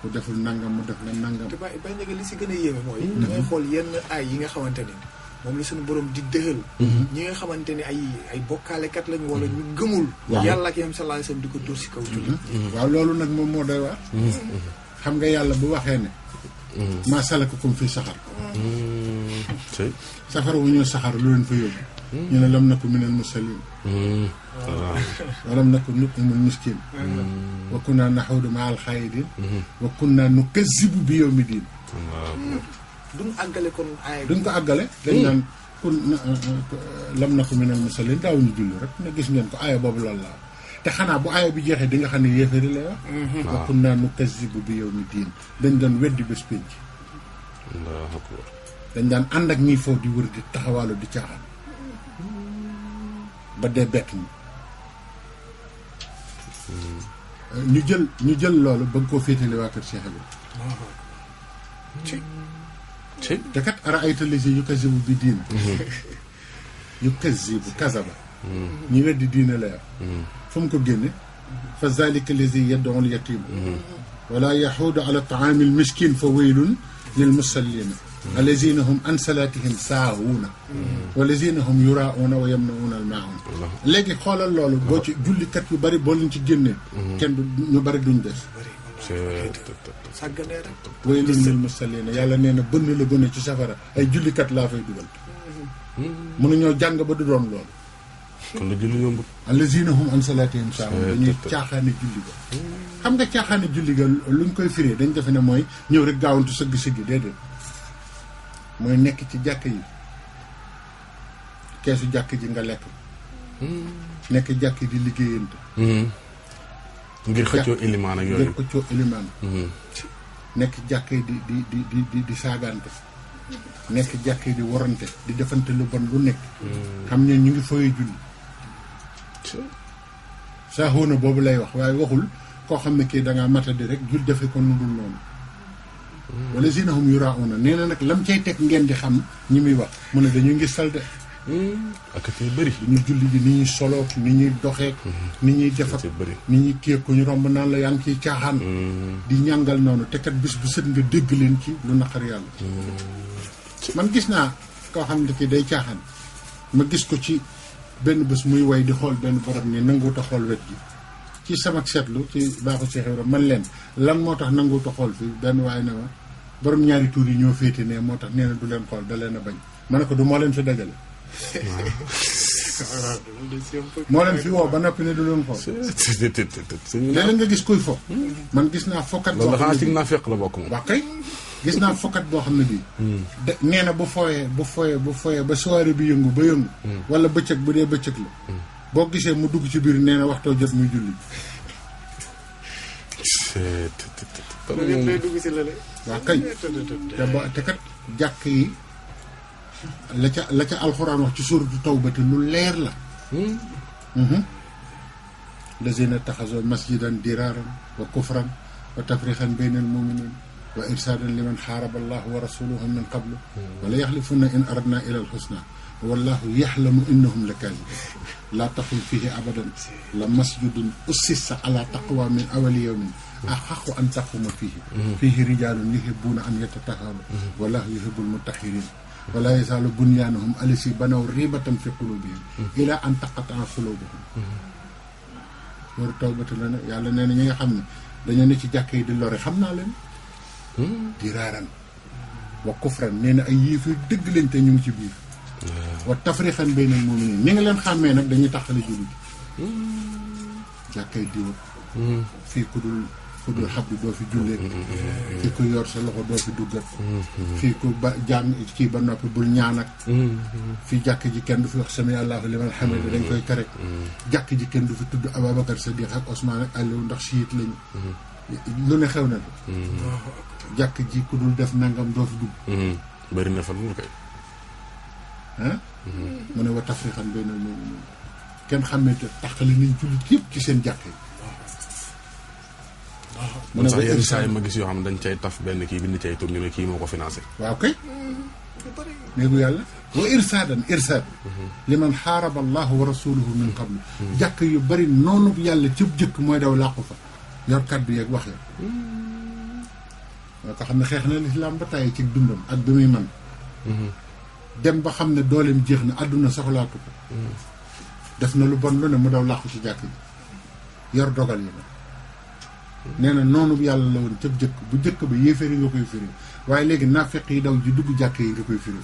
ku deful nangam mu def la nangam te bay njëge li si gën a yéeme mooy da ngay xool yenn ay yi nga xamante ni moom la suñu borom di dëxal ñi nga xamante ni ay bokkaalekat lañu wala ñu gëmul yàlla ak yam sallallahu alayhi wasallam di ko dóor si kaw julli waaw loolu nag moom moo doy waar xam nga yàlla bu waxee ne maa salakakum fii saxar safar wu ñëw saxar lu leen fa yóbbu ñu ne lam naku minal musallin walam naku nut'imul miskin wa kunna naxuudu ma al xaayidin wa kunna nukazzibu bi yawmi diin duñ àggale kon aaya duñ ko àggale dañ naan kun lam naku minal musallin daawuñu julli rek ne gis ngeen ko aaya boobu loolu la te xanaa bu aaya bi jeexee di nga xam ne yéefari lay wax wa kunna nukazzibu bi yawmi diin dañ doon weddi bés pénc dañ daan ànd ak ñiy foofu di wër di taxawaalu di caaxaan ba dee bett ñu jël loolu bëgg koo féetale waa kër Cheikh Ibrahima te kat ara'ayta llazi yukazzibu bi diin yukazzibu kazaba ñu weddi diine la yor fu mu ko génne fa zalika llazi yad'u al-yatim wala yaxuudu ala ta'aami al-miskin fa waylun lil musallina allazina hum an salatihim saahuna wallazina hum yurauna wa yamnauna al-maa'un léegi xoolal loolu boo ci jullikat yu bari boo leen ci génnee kenn du ñu bari duñ des sàgganee rek waylun lil musallina yàlla nee na bënn la bënn ci safara ay jullikat laa fay dugal mënuñoo jàng ba du doon loolu kon la julli yombut allazina hum an salatihim saahuna dañuy caaxaane julli ga xam nga caaxaane julli ga luñ koy firee dañ defe ne mooy ñëw rek gaawantu sëgg siggi déedéet mooy nekk ci jàkk yi keesu jàkk ji nga lekk nekk jàkk di liggéeyante ngir xëccoo ilimaan ak yooyu ngir xëccoo ilimaan nekk jàkk yi di saagante nekk jàkk yi di warante di defante lu bon lu nekk xam ne ñu ngi fooyee julli saaxoona boobu lay wax waaye waxul koo xam ne kii dangaa matadi rek jul defe ko nu dul noonu wala zinahum yurauna nee na nag lam cay teg ngeen di xam ñi muy wax mu ne dañuy ngi salde ak ci bëri ñu julli bi ni ñuy soloog ni ñuy doxeek ni ñuy defak ni ñuy kéeg ko ñu romb naan la yaa ngi ciy caaxaan di ñàngal noonu te kat bis bu sët nga dégg leen ci lu naqar yàlla man gis naa koo xam ne kii day caaxaan ma gis ko ci benn bés muy way di xool benn barab ni nanguwut a xool wet gi ci sama seetlu ci baaxu Cheikh Ibrahima man leen lan moo tax nanguwut a xool fii benn waaye ne ma borom ñaari tuur yi ñoo féete ne moo tax nee na du leen xool da leen a bañ ma ne ko du moo leen fi dajale moo leen fi woo ba noppi ne du leen xool. léeg-léeg nga gis kuy fo. man gis naa fokkat boo loolu xam xanaa ne ci naa fekk la bokk moom. waaw kay gis naa fokkat boo xam ne bii. nee na bu fooyee ba soirée bi yëngu ba yëngu. wala bëccëg bu dee bëccëg la. boo gisee mu dugg ci biir nee na waxtoo jot muy julli. lay dugg si lële. waaw kay te kat jàkk yi la ca alxuraan wax ci suuratu Tawba te lu leer la. lazina taxasoo masjidan diraaran wa kufran wa tafrixan bayna almuminin wa irsaadan liman xaaraba allahu wa rasuluhu min qablu wala yaxlifunna in aradna ila alxusna wallahu yaxlamu innahum la kaazibun laa taqum fihi abadan la masjidun ussisa ala taqwa min awali yawmin axaqu an taquma fihi rijaalun yuhibuuna an yatataharu wallahu yuhibul mutahirin wala yazaalu bunyaanuhum allazii banaw riibatan fi quluubihim ilaa an taqatta'a quluubuhum. loolu Tawbatu la ne yàlla nee na ñi nga xam ne dañoo ne ci jàkka yi di lore xam naa leen. diraaran wa kufran nee na ay yéefar dëgg lañ te ñu ngi ci biir. wa tafriqan baynal mu'miniin ñi nga leen xàmmee nag dañuy taxale jullit ji. jàkka yi diwa. fii ku dul xabdu doo fi jullee. fii ku yor sa loxo doo fi duggat. fii ku ba jàng kii ba noppi bul ñaan ak. fii jàkk ji kenn du fi wax sami Allahu liman hamidah dañ koy tere. jàkk ji kenn du fi tudd Ababacar Sadiq ak Ousmane ak Aliou ndax siit lañu. lu ne xew na ko. jàkk ji ku dul def nangam doo fi dugg. bëri na fa lu kay. ah. mu ne wa tafriqan baynal mu'miniin kenn xàmmee te taxali nañ jullit yëpp ci seen jàkk yi. mu ne sax yenn saa yi ma gis yoo xam ne dañ cay taf benn kii bind cay tur ñu ne kii moo ko financé. waaw kay. néegu yàlla. wa irsaad. liman xaaraba allahu wa rasuluhu min qablu. jàkk yu bari noonu yàlla cëb jëkk mooy daw làqu fa. yor kàddu yeeg wax ya. moo ko xam ne xeex na lislaam ba tàyyi ci dundam ak bi muy man dem ba xam ne dooleem jeex na àdduna soxlaatu ko. def na lu bon lu ne mu daw làqu ci jàkk ji. yor dogal yi nag. nee na noonu yàlla la woon cëb jëkk bu jëkk ba yéeféer yi nga koy firi waaye léegi naafeq yi daw ji dugg jàkk yi nga koy firi.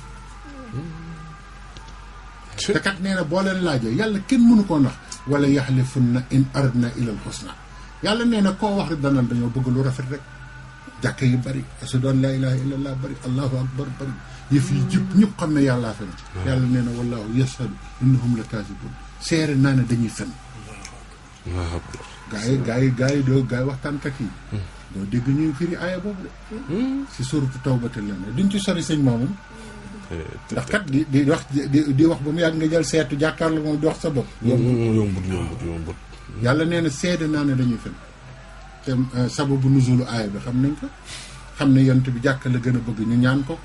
te kat nee na boo leen laajee yàlla kenn mënu koo nax wala yaxlifunna in aradna ilal husna yàlla nee na koo wax rek danaan dañoo bëgg lu rafet rek. jàkk yi bari ashhadu an laa ilaaha illallah bari allahu akbar bari yëf yi jub ñëpp xam ne yàllaa fen yàlla nee na wallahu yashhadu innahum la kaazibun seere naa ne dañuy fen. gaa yi doo waxtaankat yi. doo dégg ñuy firi aaya boobu de. si suuratu Tawbata la ne duñ ci sori sëñ moomu. ndax kat di wax ba mu yàgg nga jël seetu jàkkaarloo moom di wax sa bopp. yombut. yàlla nee na seede naa ne dañuy fen. te sababu nuzulu aaya bi xam nañ ko. xam ne yonent bi jàkk la gën a bëgg ñu ñaan ko.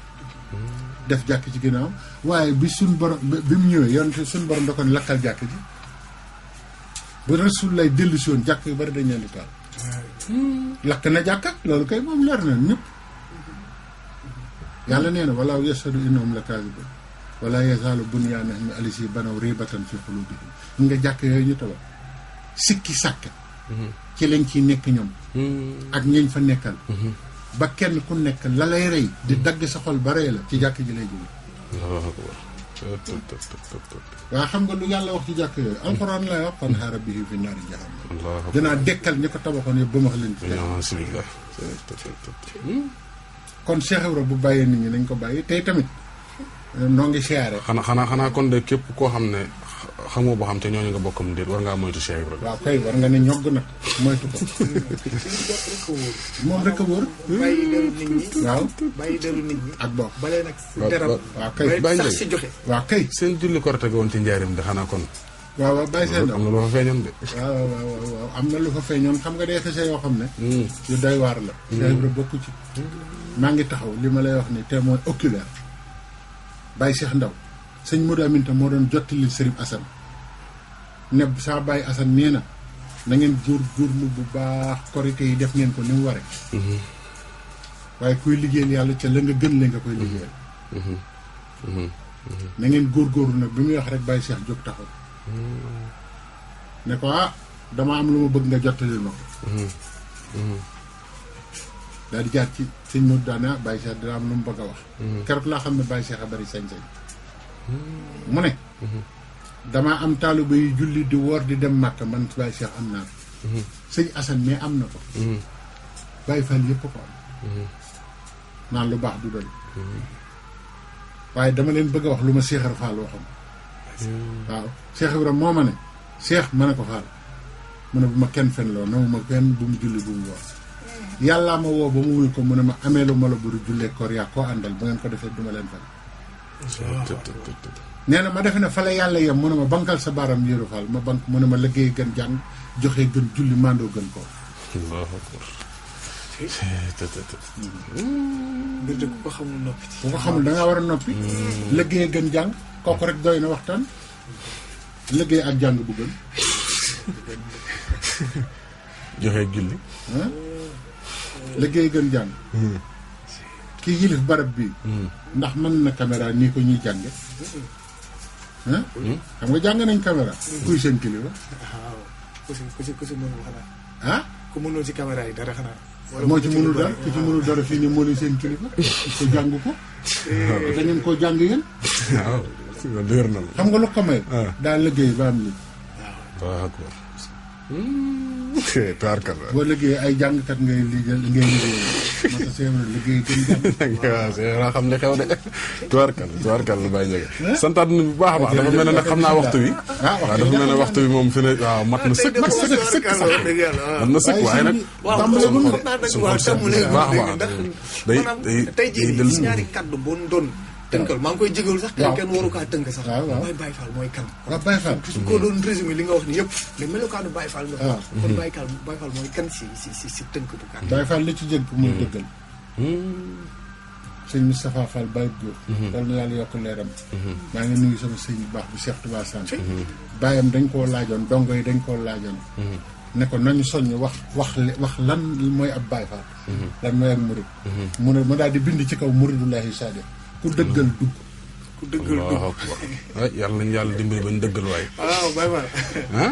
def jàkk ci ginnaaw waaye bi suñ borom bi mu ñëwee yonent suñ borom da ko ne lakkal jàkk ji. bu Rasul lay dellu si woon jàkk yu bari dañ leen di taal. lakk na jàkka loolu kay moom leer na ñëpp. yàlla nee na walaahu yashhadu innahum la kaazibun wala yazaalu bunyaanuhum allazii banaw riibatan fi quluubihim nga jàkk yooyu ñu tabax sikki sàkk. ci lañ ciy nekk ñoom. ak ñeñ fa nekkal. ba kenn ku nekk la lay rey. di dagg sa xol ba rey la ci jàkk ji lay jóge. waaw xam nga lu yàlla wax ci jàkk yooyu alxuraan lay wax fan xaara bihi fi naari jahannam dinaa dekkal ñi ko tabaxoon yëpp ba ma leen ci kon Cheikh Ibra bu bàyyee nit ñi nañ ko bàyyi tey tamit noo ngi siyaare xanaa kon de képp koo xam ne xamoo boo xam te ñooñu nga bokkam déet war ngaa moytu Cheikh Ibra. waaw kay war nga ne ñogg nag moytu ko moom rek a wóor. bàyyi deru nit ñi. waaw bàyyi deru nit ñi. ak bokk balee nag si deram. waaw kay bàyyi sax si joxe. waaw kay seen julli korite ga woon ci njaarim de xanaa kon. waaw bàyyi seen am na lu fa feeñoon de. waaw am na lu fa feeñoon xam nga day xese yoo xam ne. yu doy waar la. Cheikh Ibra bokku ci. maa ngi taxaw li ma lay wax ni témoin oculaire Baye Cheikh Ndaw sëñ Modou Aminta moo doon jottali Serigne Assane ne saa Baye Assane nee na ngeen góorgóorlu bu baax korité yi def ngeen ko ni mu waree. waaye kuy liggéeyal yàlla ca la nga gën la nga koy liggéeyal. na ngeen góorgóorlu nag bi muy wax rek Baye Cheikh jóg taxaw. ne ko dama am lu ma bëgg nga jottali ma ko. daal di jaar ci sëñ Modou daane Baye Cheikh dina am lu mu bëgg a wax. keroog laa xam ne Baye Cheikh a bari sañ-sañ. mu ne. damaa am taaliba yu julli di woor di dem Màkka man Baye Cheikh am naa ko sëñ Assane mais am na ko Baye Fall yëpp ko am naan lu baax du doy waaye dama leen bëgg a wax lu ma Cheikh Fall waxam waaw Cheikh Ibrahima moo ma ne Cheikh ma ne ko Fall mu ne bu ma kenn fen loo namu ma kenn bu mu julli bu mu woor yàllaa ma woo ba mu wuy ko mu ne ma ameelu ma la buru jullee koor yaa koo àndal ba ngeen ko defee duma leen fen nee na ma defe ne fa la yàlla yem mu ne ma bankal sa baaram yéeru Fall ma bank mu ne ma liggéey gën jàng joxe gën julli mandoo gën koor Allahu akbar mbir de ku ko xamul noppi ci. bu ko xamul da ngaa war a noppi liggéey gën jàng kooku rek doy na waxtaan liggéey ak jàng bu gën joxe julli liggéey gën jàng kii yilif barab bii ndax mën na caméra nii ko ñuy jànge xam nga jàng nañ caméra kuy seen kilifa waaw ku si mënul xanaa. ah ku mënul ci caméra yi dara xanaa. moo ci mënul dara ku ci mënul dara fii nii moo leen seen kilifa ko jàng ko da ngeen koo jàng yéen waaw leer na la xam nga lu ko may daal liggéey ba am li Allahu akbar taarkal boo liggéey ay jàngkat ngay liggéey moo tax seen liggéey gën jàng waaw c'est vrai xam ne xew de tubaarkal lu bàyyi njëge santaat na bu baax a baax dafa mel ne nag xam naa waxtu wi waaw dafa mel ne waxtu wi moom fi ne waaw mat na sëkk mat na sëkk waaye nag baax a baax day tey jii dellu si ñaari kaddu boo doon tënkal maa ngi koy jégalu sax kenn waru kaa tënk sax mooy Baye Fall mooy kan waaw Baye Fall su ko doon résumé li nga wax ni yëpp mais melokaanu Baye Fall nga wax kon Baye Fall mooy kan si tënk bu kan Baye Fall li ci jëkk mooy dëggal sëñ Moustapha Fall Baye Góor dal na yàlla yokk leeram maa ngi nuyu sama sëñ bu baax bi Cheikh Touba Sane bàyyam dañ koo laajoon dongo yi dañ koo laajoon ne ko nañu soññ wax lan mooy ab Baye Fall lan mooy ak murid mu ne ma daal di bind ci kaw muridullahi sadiq ku dëggal dugg ku dëggal dugg yàlla nañu yàlla dimbali ba ñu dëggal waay waaw Baye Fall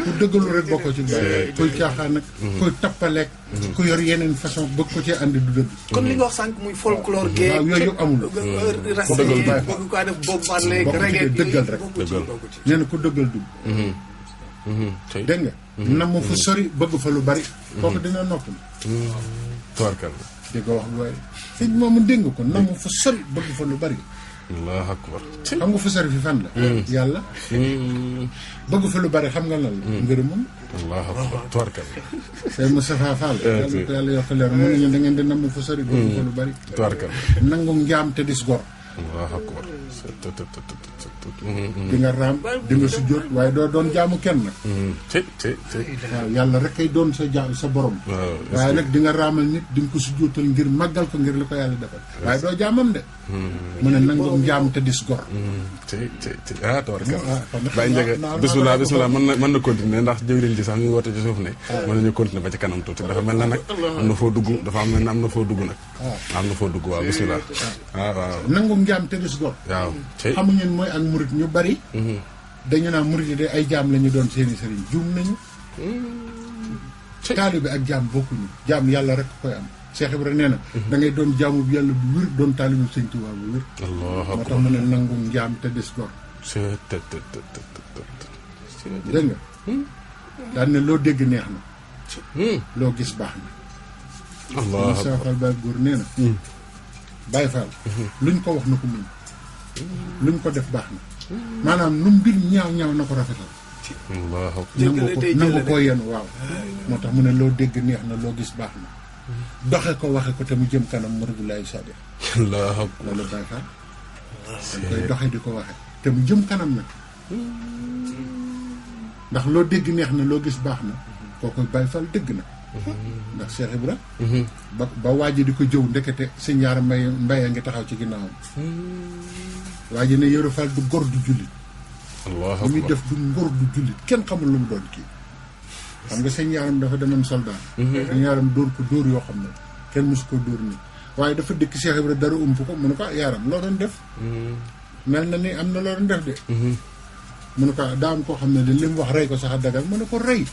ku dëggalu rek bokkoo ci Baye kuy caaxaan nag kuy tappaleeg ku yor yeneen façon bëgg ko cee andi du dëgg kon li nga wax sànq muy folklore gee waaw yooyu yëpp amul racé yi bëgg kaa def boobu baatleeg reggae dëggal rek nee na ku dëggal dugg dégg nga nam fa sori bëgg fa lu bari kooku dina nopp tubaarkal di ko wax lu waaye sëñ moomu dégg nga ko nam fa sori bëgg fa lu bari Allahu akbar xam nga fa sori fi fan la yàlla bëgg fa lu bari xam nga lan la ngërëmam Allahu akbar tubaarkal sëñ Moustapha Fall yàlla ko yàlla yokk leer mu ne ñu da ngeen di nam fa sori bëgg fa lu bari tubaarkal nangu njaam te dis gor Allahu akbar di nga raam di nga sujjóot waaye doo doon jaamu kenn nag waaw yàlla rek kay doon sa borom waaye nag di nga raamal nit di nga ko sujjóotal ngir màggal ko ngir li ko yàlla defal waaye doo jaamam de mu ne nangu njaam te dis gor tabarkal Baye Ndiaga bismillah mën na continuer ndax jëwriñ ji sax ñu ngi woote ci suuf ne mën nañu continuer ba ci kanam tuuti dafa mel na nag am na foo dugg dafa am na am na foo dugg nag am na foo dugg waaw bismillah waaw nangu njaam te dis gor waaw xamuñu mooy ak murit ñu bari dañu naan murit yi de ay jaam la ñu doon seeni sëriñ juum nañu taalibe ak jaam bokkuñu jaam yàlla rek koy am Cheikh Ibrahima nee na da ngay doon jaamu bu yàlla bu wér doon taalibe bu Sëñ Tuubaa bu wér moo tax mu ne nangu njaam te des gor dégg nga daan ne loo dégg neex na loo gis baax na Moustapha Fall Baye Góor nee na Baye Fall luñ ko wax na ko muñ luñ ko def baax na maanaam lu mbir ñaaw ñaaw na ko rafetal nangu ko yenn waaw moo tax mu ne loo dégg neex na loo gis baax na doxe ko waxe ko te mu jëm kanam muridullahi sadiq loolu Baye Fall dañ koy doxe di ko waxe te mu jëm kanam nag ndax loo dégg neex na loo gis baax na kooku Baye Fall dëgg na ndax Cheikh Ibra ba waa ji di ko jëw ndekete sëñ Yaara Mbay a ngi taxaw ci ginnaawam waa ji ne Yoro Fall du gor du jullit lu muy def du ngor du jullit kenn xamul lu mu doon kii xam nga sëñ Yaaram dafa demoon soldat sëñ Yaaram dóor ko dóor yoo xam ne kenn mosu ko dóor nii waaye dafa dëkk Cheikh Ibra dara ump ko mu ne ko Yaaram loo doon def mel na ni am na loo doon def de mu ne ko daa am koo xam ne li mu wax rey ko sax a dagal mu ne ko rey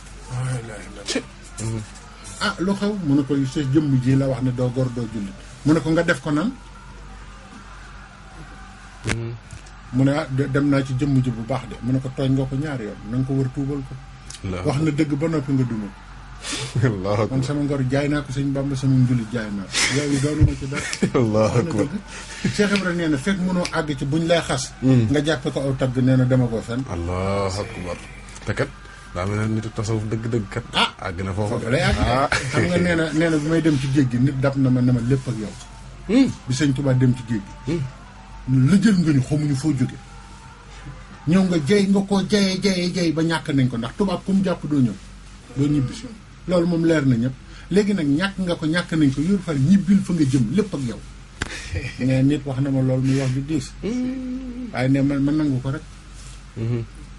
lu xew mu ne ko sa jëmm ji la wax ne doo gor doo jullit mu ne ko nga def ko nan mu ne dem naa ci jëmm ji bu baax de mu ne ko tooñ nga ko ñaari yoon na nga ko war tuubal ko wax na dëgg ba noppi nga duma ko man sama ngor jaay naa ko sëñ Bamba sama njulit jaay naa ko yow yi doonuma ci dara allahu akbar Cheikh Ibrahima nee na fekk mënoo àgg ci buñ lay xas nga jàppe ko aw tagg nee na dema ko fen allahu akbar te kat daa mel ne nitu tasawuf dëgg-dëgg kat àgg na foofu lay àgg xam nga nee na bi may dem ci géej gi nit dab na ma ne ma lépp ak yow bi sëñ Tuubaa dem ci géej gi la jël nga ñu xamuñu foo jóge ñëw nga jay nga koo jayee ba ñàkk nañ ko ndax tubaab ku mu jàpp doo ñëw doo ñibbisi loolu moom leer na ñëpp léegi nag ñàkk nga ko ñàkk nañ ko yor far ñibbil fa nga jëm lépp ak yow mais nit wax na ma loolu muy wax bi diis waaye ne man nangu ko rek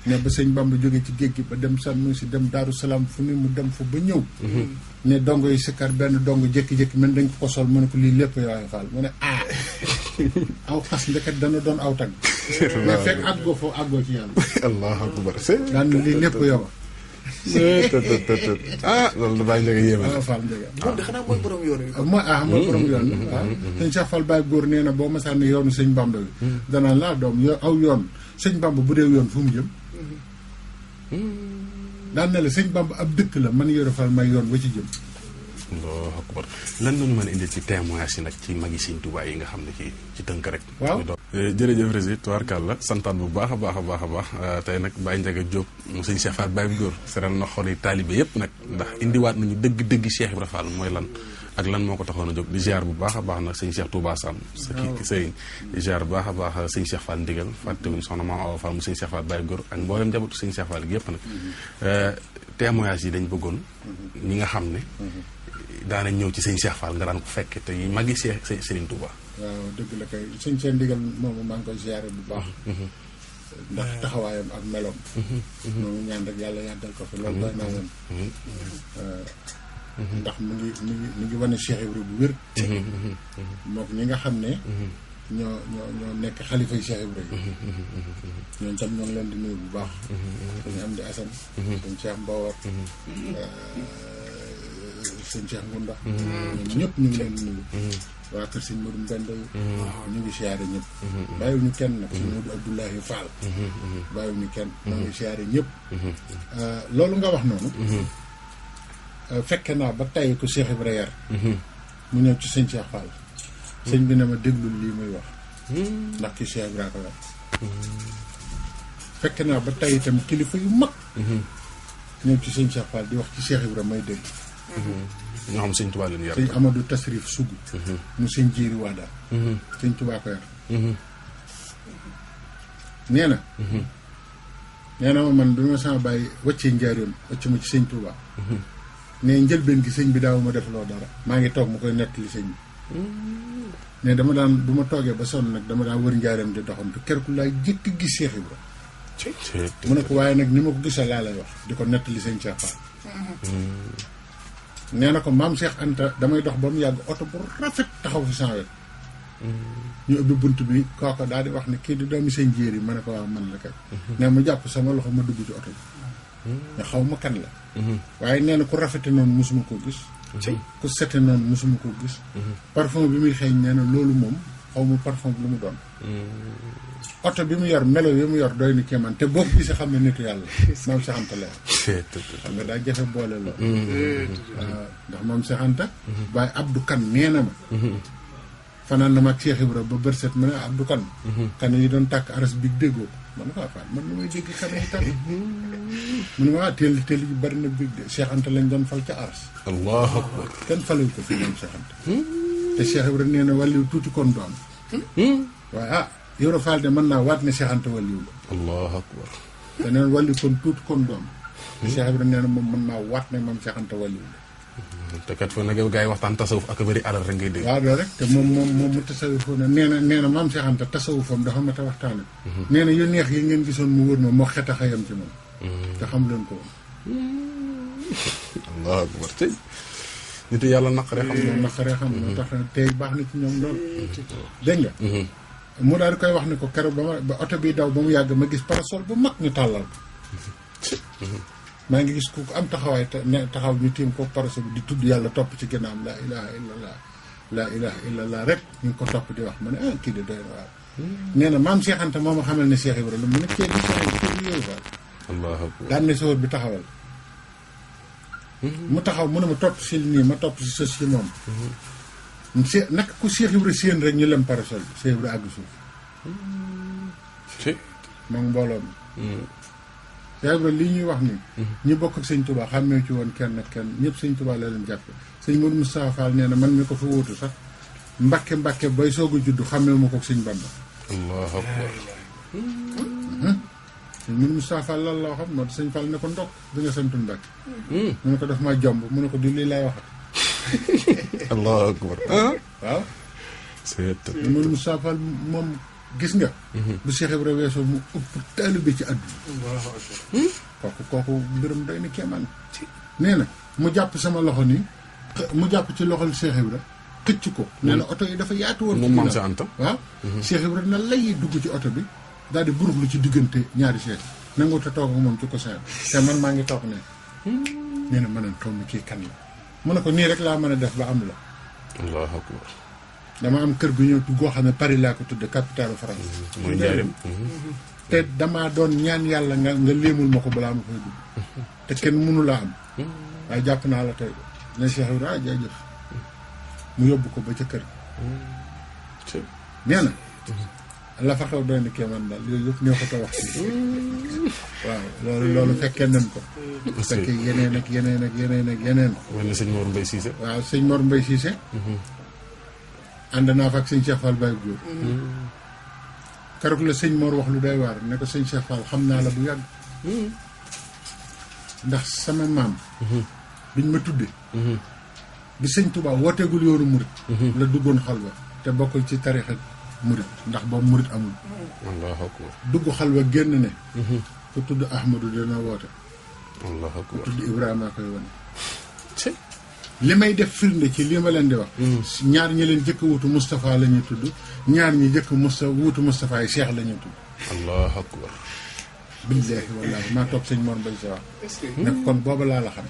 ne ba sëñ Bamba jóge ci géej gi ba dem sànnu si dem Daaru Salaam fu ne mu dem fa ba ñëw ne dongo yi sikkar benn dongo jékki-jékki man dañ ko sol mu ne ko lii lépp yooyu faal mu ne aw xas ndeket dana doon aw tagg mais fekk àggoo foofu àggoo ci yàlla allahu akbar daan na lii lépp yow loolu da bàyyi njëga yéeme Fall Ndiaga moom de xanaa mooy borom yoon wi mooy borom yoon bi waaw sëñ Cheikh Fall Baye góor nee na boo masaan ne yoonu sëñ Bamba bi danaan laa doom aw yoon sëñ Bamba bu dee yoon fu mu jëm daan ne la sëñ Bamba ab dëkk la man Yoro Fall may yoon wa ci jëm allahu akbar lan la ñu mën a indi ci témoignage yi nag ci magi Sëñ Tuubaa yi nga xam ne ci tënk rek waaw jërëjëf Rési tubaarkàlla santaan bu baax a baax a baax a baax tey nag Baye Ndiaga Diop mu sëñ Cheikh Fall Baye góor seral na xol yi taalibe yëpp nag ndax indiwaat nañu dëgg-dëgg Cheikh Ibra Fall mooy lan ak lan moo ko taxoon a jóg di ziar bu baax a baax nag sëñ Cheikh Touba Sam sa kii sëriñ di ziar bu baax a baax sëñ Cheikh Fall Ndigal fàttewuñu soxna Maam Awa Fall mu sëñ Cheikh Fall Baye góor ak mboolem njabootu sëñ Cheikh Fall gi yëpp nag témoignage yi dañ bëggoon ñi nga xam ne daana ñëw ci sëñ Cheikh Fall nga daan ko fekke te yi magi Cheikh Serigne Touba waaw dëgg la kay sëñ Cheikh Ndigal moomu maa ngi koy ziare bu baax ndax taxawaayam ak meloom noonu ñaan rek yàlla yàggal ko fi loolu doy naa woon ndax mu ngi wane Cheikh Ibrahima bu wér mook ñi nga xam ne ñoo nekk xalifa yi Cheikh Ibrahima ñooñu tam ñoo ngi leen di nuyu bu baax dañu am di Assane dañ Cheikh Mbawar sëñ Cheikh Ngunda ñoom ñëpp ñu ngi leen di nuyu waa kër sëñ Modou Mbend ñu ngi siyaare ñëpp bàyyiwuñu kenn nag sëñ Modou Abdoulahi Fall bàyyiwuñu kenn ñoo ngi siyaare ñëpp loolu nga wax noonu fekke naa ba tey ko Cheikh Ibrahima yar mu ñëw ci sëñ Cheikh Fall sëñ bi ne ma déglul lii muy wax ndax ki Cheikh Ibrahima ko yar fekke naa ba tey itam kilifa yu mag ñëw ci sëñ Cheikh Fall di wax ci Cheikh Ibrahima may dégg ñoo xam sëñ Tuubaa leen yar sëñ Amadou Tasrif Sougou mu sëñ Jiiri Waada sëñ Tuubaa ko yar nee na ma man bi ma sama bàyyi wàccee njaaroon wàcc ma ci sëñ Tuubaa ne njëlbeen gi sëñ bi daaw ma def loo dara maa ngi toog ma koy nettali sëñ bi ne dama daan bu ma toogee ba sonn nag dama daan wër njaaroon di doxantu keroog laay jëkk gis Cheikh Ibra mu ne ko waaye nag ni ma ko gisee laa lay wax di ko nettali sëñ Cheikh Fall nee na ko maam Cheikh Anta damay dox ba mu yàgg oto bu rafet taxaw fi sama wet ñu ubbi bunt bi kooko daal di wax ne kii di doomi sëñ Jéeri ma ne ko waaw man la kay ne mu jàpp sama loxo ma dugg ci oto bi nga xaw ma kan la waaye nee na ku rafete noonu mosuma koo gis ku sete noonu mosuma koo gis parfum bi muy xeeñ nee na loolu moom xaw ma parfum bi lu mu doon oto bi mu yor melo yi mu yor doy ni kéemaan te boo ko gisee xam ne nitu yàlla maam Cheikh Anta la xam nga daa jafe boole lool waaw ndax maam Cheikh Anta waaye Abdou Kan nee na ma fanaan na ma ak Cheikh Ibra ba bërset mu ne Abdou Kan kan yi doon tàkk aras bi déggoo man ko faal man lu may dégg kan yi tàkk mu ne ma teel yi bari na big de Cheikh Anta lañ doon fal ca aras allahu akbar kenn falul ko fi maam Cheikh Anta te Cheikh Ibra nee na wàlliw tuuti kon du am waaye Ibra Fall de mën naa waat ne Cheikh Anta wàlliw la allahu akbar te neen wàlliw kon tuuti kon du am te Cheikh Ibra nee na moom mën naa waat ne moom Cheikh Anta wàlliw la te kat fa nag gars yi waxtaan tasawuf ak bëri alal rek ngay dégg waaw loolu rek te moom mu tasawufoo na nee na maam Cheikh Anta tasawufam dafa mat a waxtaane nee na yu neex yi ngeen gisoon mu wër ma moo xet a xayam ci moom te xam leen ko woon allahu akbar tey nitu yàlla naqaree xam moom naqaree xam moo tax tey baax na ci ñoom lool dégg nga mu daal di koy wax ne ko keroog ba oto bi daw ba mu yàgg ma gis parasol bu mag ñu tàllal ko maa ngi gis ku am taxawaay taxaw ñu tiim ko parasol bi di tudd yàlla topp ci ginnaawam laa ilaha illallah laa ilaha illallah rek ñu ngi ko topp di wax ma ne kii de doy na waar nee na maam Cheikh Anta moo ma xamal ne Cheikh Ibra lu mu ne kii di yooyu faal allahu akbar daan ne sowor bi taxawal mu taxaw mu ne ma topp si nii ma topp si sës si moom naka ku Cheikh Ibra séen rek ñu lem parasol bi Cheikh Ibra àgg suuf moom mbooloo mi Cheikh Ibra lii ñuy wax ni ñi bokk ak sëñ Touba xàmmee ci woon kenn ak kenn ñëpp sëñ Touba la leen jàppe sëñ Modou Moustapha Fall nee na man mi ko fa wóotu sax Mbàkke bay soog a judd xàmmee ma ko ak sëñ Bamba allahu akbar sëñ Modou Moustapha Fall lan la waxam moo sëñ Fall ne ko ndokk bi nga santul Mbàkke mu ne ko daf maa jomb mu ne ko du lii lay waxat allahu akbar waaw sëñ Modou Moustapha Fall moom gis nga bu Cheikh Ibra weesoo mu ëpp taalibe ci àdduna kooku mbiram doy na kéemaan nee na mu jàpp sama loxo nii mu jàpp ci loxol Cheikh Ibra xëcc ko nee na oto yi dafa yaatu woon moom maam sa Anta waaw Cheikh Ibra na lay dugg ci oto bi daal di buruxlu ci diggante ñaari seet nangu te toog ak moom ci ko seen te man maa ngi toog ne nee na mën a xaw mi kii kan la mu ne ko nii rek laa mën a def ba am la allahu akbar dama am kër gu ñëw goo xam ne Paris laa ko tudde capitale France mooy njaarim te damaa doon ñaan yàlla nga léemul ma ko balaa ma koy dugg te kenn mënu laa am waaye jàpp naa la tey ne Cheikh Ibra jaajëf mu yóbbu ko ba ca kër gi nee na la fa xew doy na kéemaan daal yooyu yëpp ñoo ko ta wax si waaw loolu fekkee nañ ko fekkee yeneen ak yeneen ak yeneen ak yeneen mel ni sëñ Mor Mbaye Cissé waaw sëñ Mor Mbaye Cissé ànd naa fa ak sëñ Cheikh Fall Baye Góor keroog la sëñ Mor wax lu day waar ne ko sëñ Cheikh Fall xam naa la bu yàgg ndax sama maam biñ ma tudde bi sëñ Touba wooteegul yoonu murit la duggoon xalwa te bokkul ci tarixa murit ndax boobu murit amul allahu akbar dugg xalwa génn ne ku tudd Ahmadou dina woote allahu akbar ku tudd Ibrahima koy wane li may def firnde ci lii ma leen di wax ñaar ñi leen jëkk wutu Moustapha la ñuy tudd ñaar ñi jëkk wutu Moustapha yi Cheikh la ñuy tudd allahu akbar billaahi wallaahi maa toog sëñ Mor Mbaye si wax ne kon booba laa la xam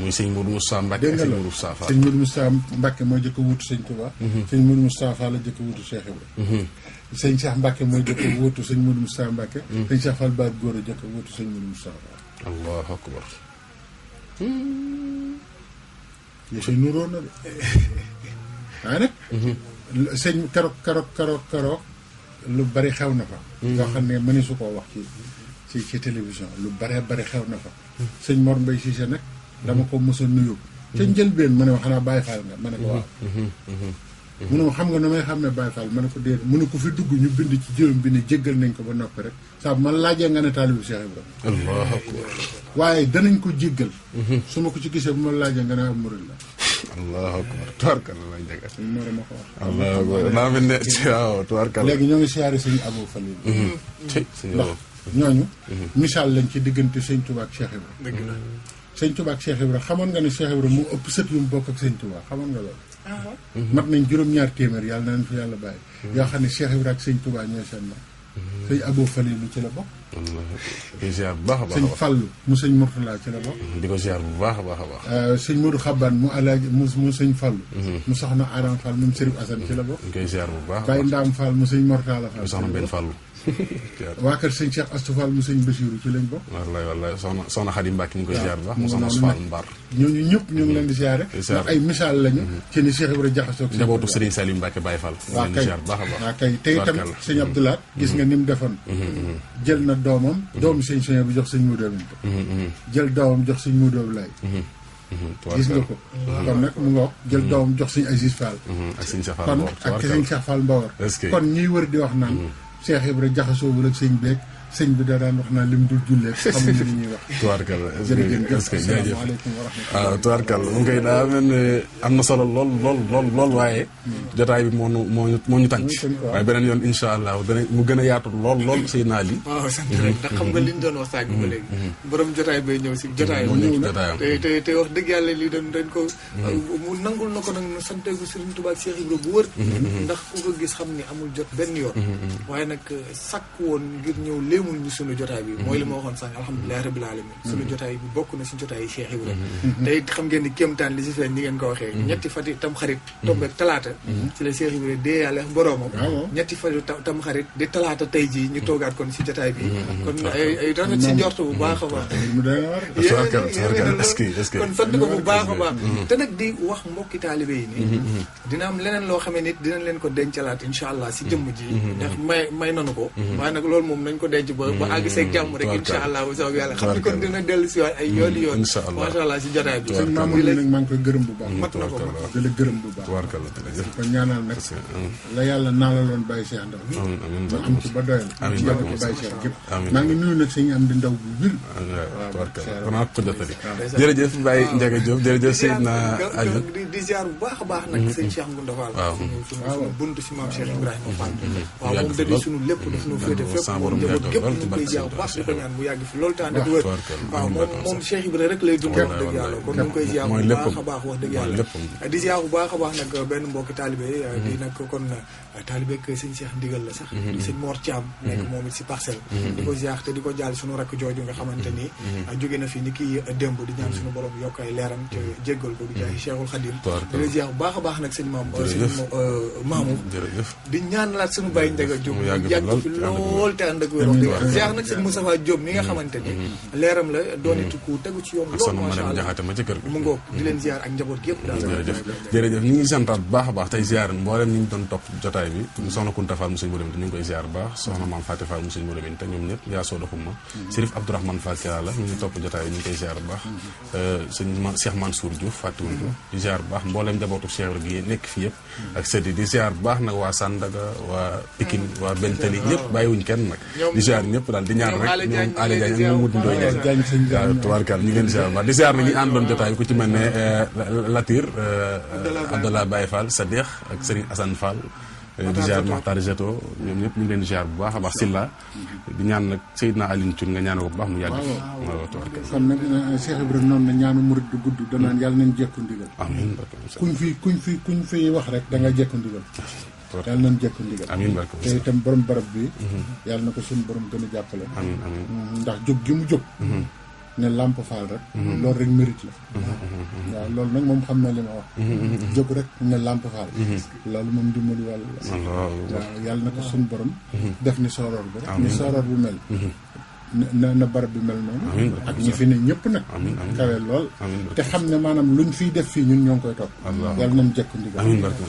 muy sëñ Modou Moustapha Mbacke dégg nga sëñ loolu Modou Moustapha sëñ Modou Moustapha Mbacke moo jëkk wutu sëñ Touba sëñ Modou Moustapha la jëkk wutu Cheikh Ibra sëñ Cheikh Mbacke mooy jëkk wutu sëñ Modou Moustapha Mbacke sëñ Cheikh Fall Baye Góor a jëkk wutu sëñ Modou Moustapha allahu akbar yi si nuróo na de waaye nag sëñ keroog lu bari xew na fa yoo xam ne mëni su koo wax ci télévision lu bari xew na fa sëñ Mor Mbaye Cissé nag dama ko mos a nuyu ca njëlbeen ma ne ma xanaa Baye Fall nga ma ne ko waaw mu ne ma xam nga nu may xam ne Baye Fall ma ne ko déet mu ne ko fi dugg ñu bind ci jërëm bi ne jéggal nañ ko ba noppi rek saa man laajee nga ne taalibu Cheikh Ibrahima allahu akbar waaye danañ ko jéggal su ma ko ci gisee bu ma laajee nga ne am murid la allahu akbar tubaarkalla lañ dégg suñ Mor ma ko wax allahu akbar naa mel ne waaw tubaarkalla léegi ñoo ngi siyaare sëñ Abou Falil ndax ñooñu misaal lañ ci diggante sëñ Touba ak Cheikh Ibrahima dëgg la sëñ Touba ak Cheikh Ibrahima xamoon nga ne Cheikh Ibrahima mu ëpp sët yu mu bokk ak sëñ Touba xamoon nga loolu mat nañ juróom-ñaar téeméer yàlla na leen fi yàlla bàyyi yoo xam ne Cheikh Ibrahima ak sëñ Touba ñooy seen mag sëñ Abou Falil lu ci la bokk di ko ziar bu baax a baax sëñ Fallu mu sëñ Mourtala ci la bokk di ko ziar bu baax a baax a baax sëñ Modou Xaban mu alaaji mu sëñ Fallu mu soxna Adam Fall mu Sërif Assane ci la bokk ñu koy ziar bu baax Baye Ndaam Fall mu sëñ Mortala Fall soxna benn fàllu waa kër sëñ Cheikh Astou Fall mu sëñ Bassirou ci lañ bokk wallaay wallaay soxna Xadi Mbàkke ñu ngi koy ziar bu baax mu mu soxna noonu Fall nag Mbar ñooñu ñëpp ñu ngi leen di siyaare ndax ay misaal lañu ci ni Cheikh Ibrahima jaxasoo ak sëñ njabootu Touba. Serigne Saliou Mbacke Baye Fall ñu waa leen di kay ziar bu baax a baax waa kay te itam Tubaarkalla. sëñ Abdoulaat gis nga ni mu defoon jël na doomam doomu sëñ Sonia bi jox sëñ Moudou Aminta jël doomam jox sëñ Moudou Ablaye gis nga ko kon nag mu ngoog jël doomam jox sëñ Aziz Fall ak sëñ Cheikh Fall kon Mbor ak sëñ Cheikh Fall Mbawar Est-ce que- kon ñiy wër di wax naan Cheikh Ibrahima jaxasoowul ak sëñ beeg sëñ bi da daan wax naan lim dul jullee xamuñu li ñuy wax tubaarkalla jërëjëf est-ce que jaajëf asalaamaaleykum wa rahmatulah waaw tubaarkalla mu ngi koy daa mel ne am na solo lool waaye jotaay bi moo ñu tànc waaye beneen yoon incha allah mu gën a yaatu lool say naal yi waaw sant rek ndax xam nga liñ doon wax sànq ba léegi borom jotaay bay ñëw si jotaay moo ñëw ci jotaayam te wax dëgg yàlla lii dañ ko mu nangul na ko nag na sante ko Serigne Touba ak Cheikh Ibrahima bu wër ndax ku ko gis xam ni amul jot benn yoon waaye nag sàkk woon ngir ñëw léemu gërëmul ñu sunu jotaay bi mooy li ma waxoon sànq alhamdulilahi rabbil alamin sunu jotaay bi bokk na si jotaay yi Cheikh Ibrahima te it xam ngeen ni kéemtaan li si feeñ ni ngeen ko waxee ñetti fati tam xarit tombeeg talaata ci la Cheikh Ibrahima dee yàlla boroomam ñetti fati tam xarit di talaata tey ji ñu toogaat kon si jotaay bi kon ay rafet si njort bu baax a baax kon sant ko bu baax a baax te nag di wax mbokki taalibe yi nii dina am leneen loo xamee nit dinañ leen ko dencalaat incha allah si jëmm ji ndax may nanu ko waaye nag loolu moom nañ ko denc ba àgg seeg jàmm rek incha allah bu soobee yàlla xam ni kon dina dellu si waat ay yoon macha allah si jotaay bi sëñ Mamour nag maa ngi koy gërëm bu baax mat na ko di la gërëm bu baax ko ñaanal nag la yàlla naalaloon Baye Cheikh Ndaw nga am ci ba doyal ci yàlla Baye Cheikh gépp maa ngi nuyu nag sëñ am di ndaw bu wir waaw ko jotali jërëjëf Baye Ndiaga Diop jërëjëf Seydina Aliou di ziar bu baax a baax nag sëñ Cheikh Ngounda Fall suñu bunt si maam Cheikh Ibrahima Fall waaw moom dadi suñu lépp daf nu féete fépp moom njaboot gépp ñu koy ziar bu baax di ko ñaan mu yàgg fi loolu temps dëgg wër waaw moom Cheikh Ibrahima rek lay dund wax dëgg yàlla kon ñu ngi koy ziar bu baax a baax wax dëgg yàlla di ziar bu baax a baax nag benn mbokki taalibe di nag kon taalibe ak sëñ Cheikh ndigal la sax di sëñ Mor Thiam nekk moom it si parcelle di ko ziar te di ko jaal suñu rakk jooju nga xamante ni jóge na fi ni kii démb di ñaan suñu borom yokk ay leeram te jéggal ko di jaay Cheikhul Khadim di la ziar bu baax a baax nag sëñ Mamour di ñaanalaat suñu Baye Ndiaga Diop yàgg fi lool te ànd ak wér wax dëgg ziar nag sëñ Moustapha Diop mi nga xamante ni leeram la doonitu ku tegu ci yoon lool macha allah mu ngoog di leen ziar ak njaboot gi yëpp daal jërëjëf ñu ngi santaat bu baax a baax tey ziar mboolem ñu ngi doon topp jotaay bi soxna Kunta Fall mu sëñ Modou ñu ngi koy ziar bu baax soxna Maam Fatou Fall mu sëñ Modou te ñoom ñëpp yaa sooda xumma Sérif Abdourahmane Fall Kirala ñu ngi topp jotaay bi ñu ngi koy ziar bu baax sëñ Cheikh Mansour Diouf fàttewuñ ko di ziar bu baax mboolem njabootu Cheikh gi nekk fi yëpp ak sëddi di ziar bu baax nag waa Sandaga waa Pikine waa Bentali ñëpp bàyyiwuñ kenn nag di ziar ñëpp daal di ñaan rek ñoom Aly Diagne ak Modou Ndoye waaw tubaarkal ñu ngi leen ziar bu baax di ziar nag ñu àndoon jotaay bi ku ci mel ne Latir Abdallah Baye Fall Sadikh ak Serigne Assane Fall di ziar Makhtar Jeto ñoom ñëpp ñu ngi leen di ziar bu baax a baax Silla di ñaan nag Seydina Alioune Thioune nga ñaan ko bu baax mu yàgg waaw tubaarkal kon nag Cheikh Ibrahima noonu na ñaanu murid du gudd danaan yàlla nañ jekku ndigal amiin kuñ fi wax rek da nga jekku ndigal yàlla nañ jekku ndigal amiin barke te itam borom barab bi yàlla na ko suñu borom gën a jàppale ndax jóg gi mu jóg ne Lamp Fall rek loolu rek mérite la waaw loolu nag moom xam na li ma wax jóg rek ne Lamp Fall loolu moom dimbalu yàlla la waaw yàlla na ko suñu borom def ni sooroor bi rek ni sooroor bu mel na barab bi mel noonu ak ñi fi ne ñëpp nag kawe lool te xam ne maanaam luñ fiy def fii ñun ñoo ngi koy topp yàlla nañ jekku ndigal amiin barke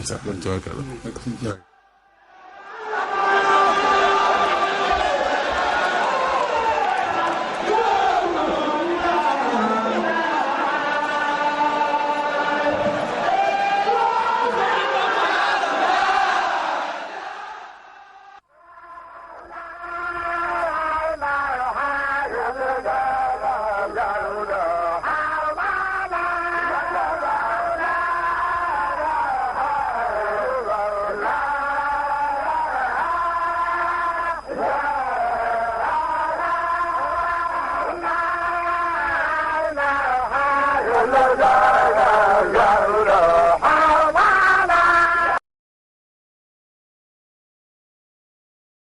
Allah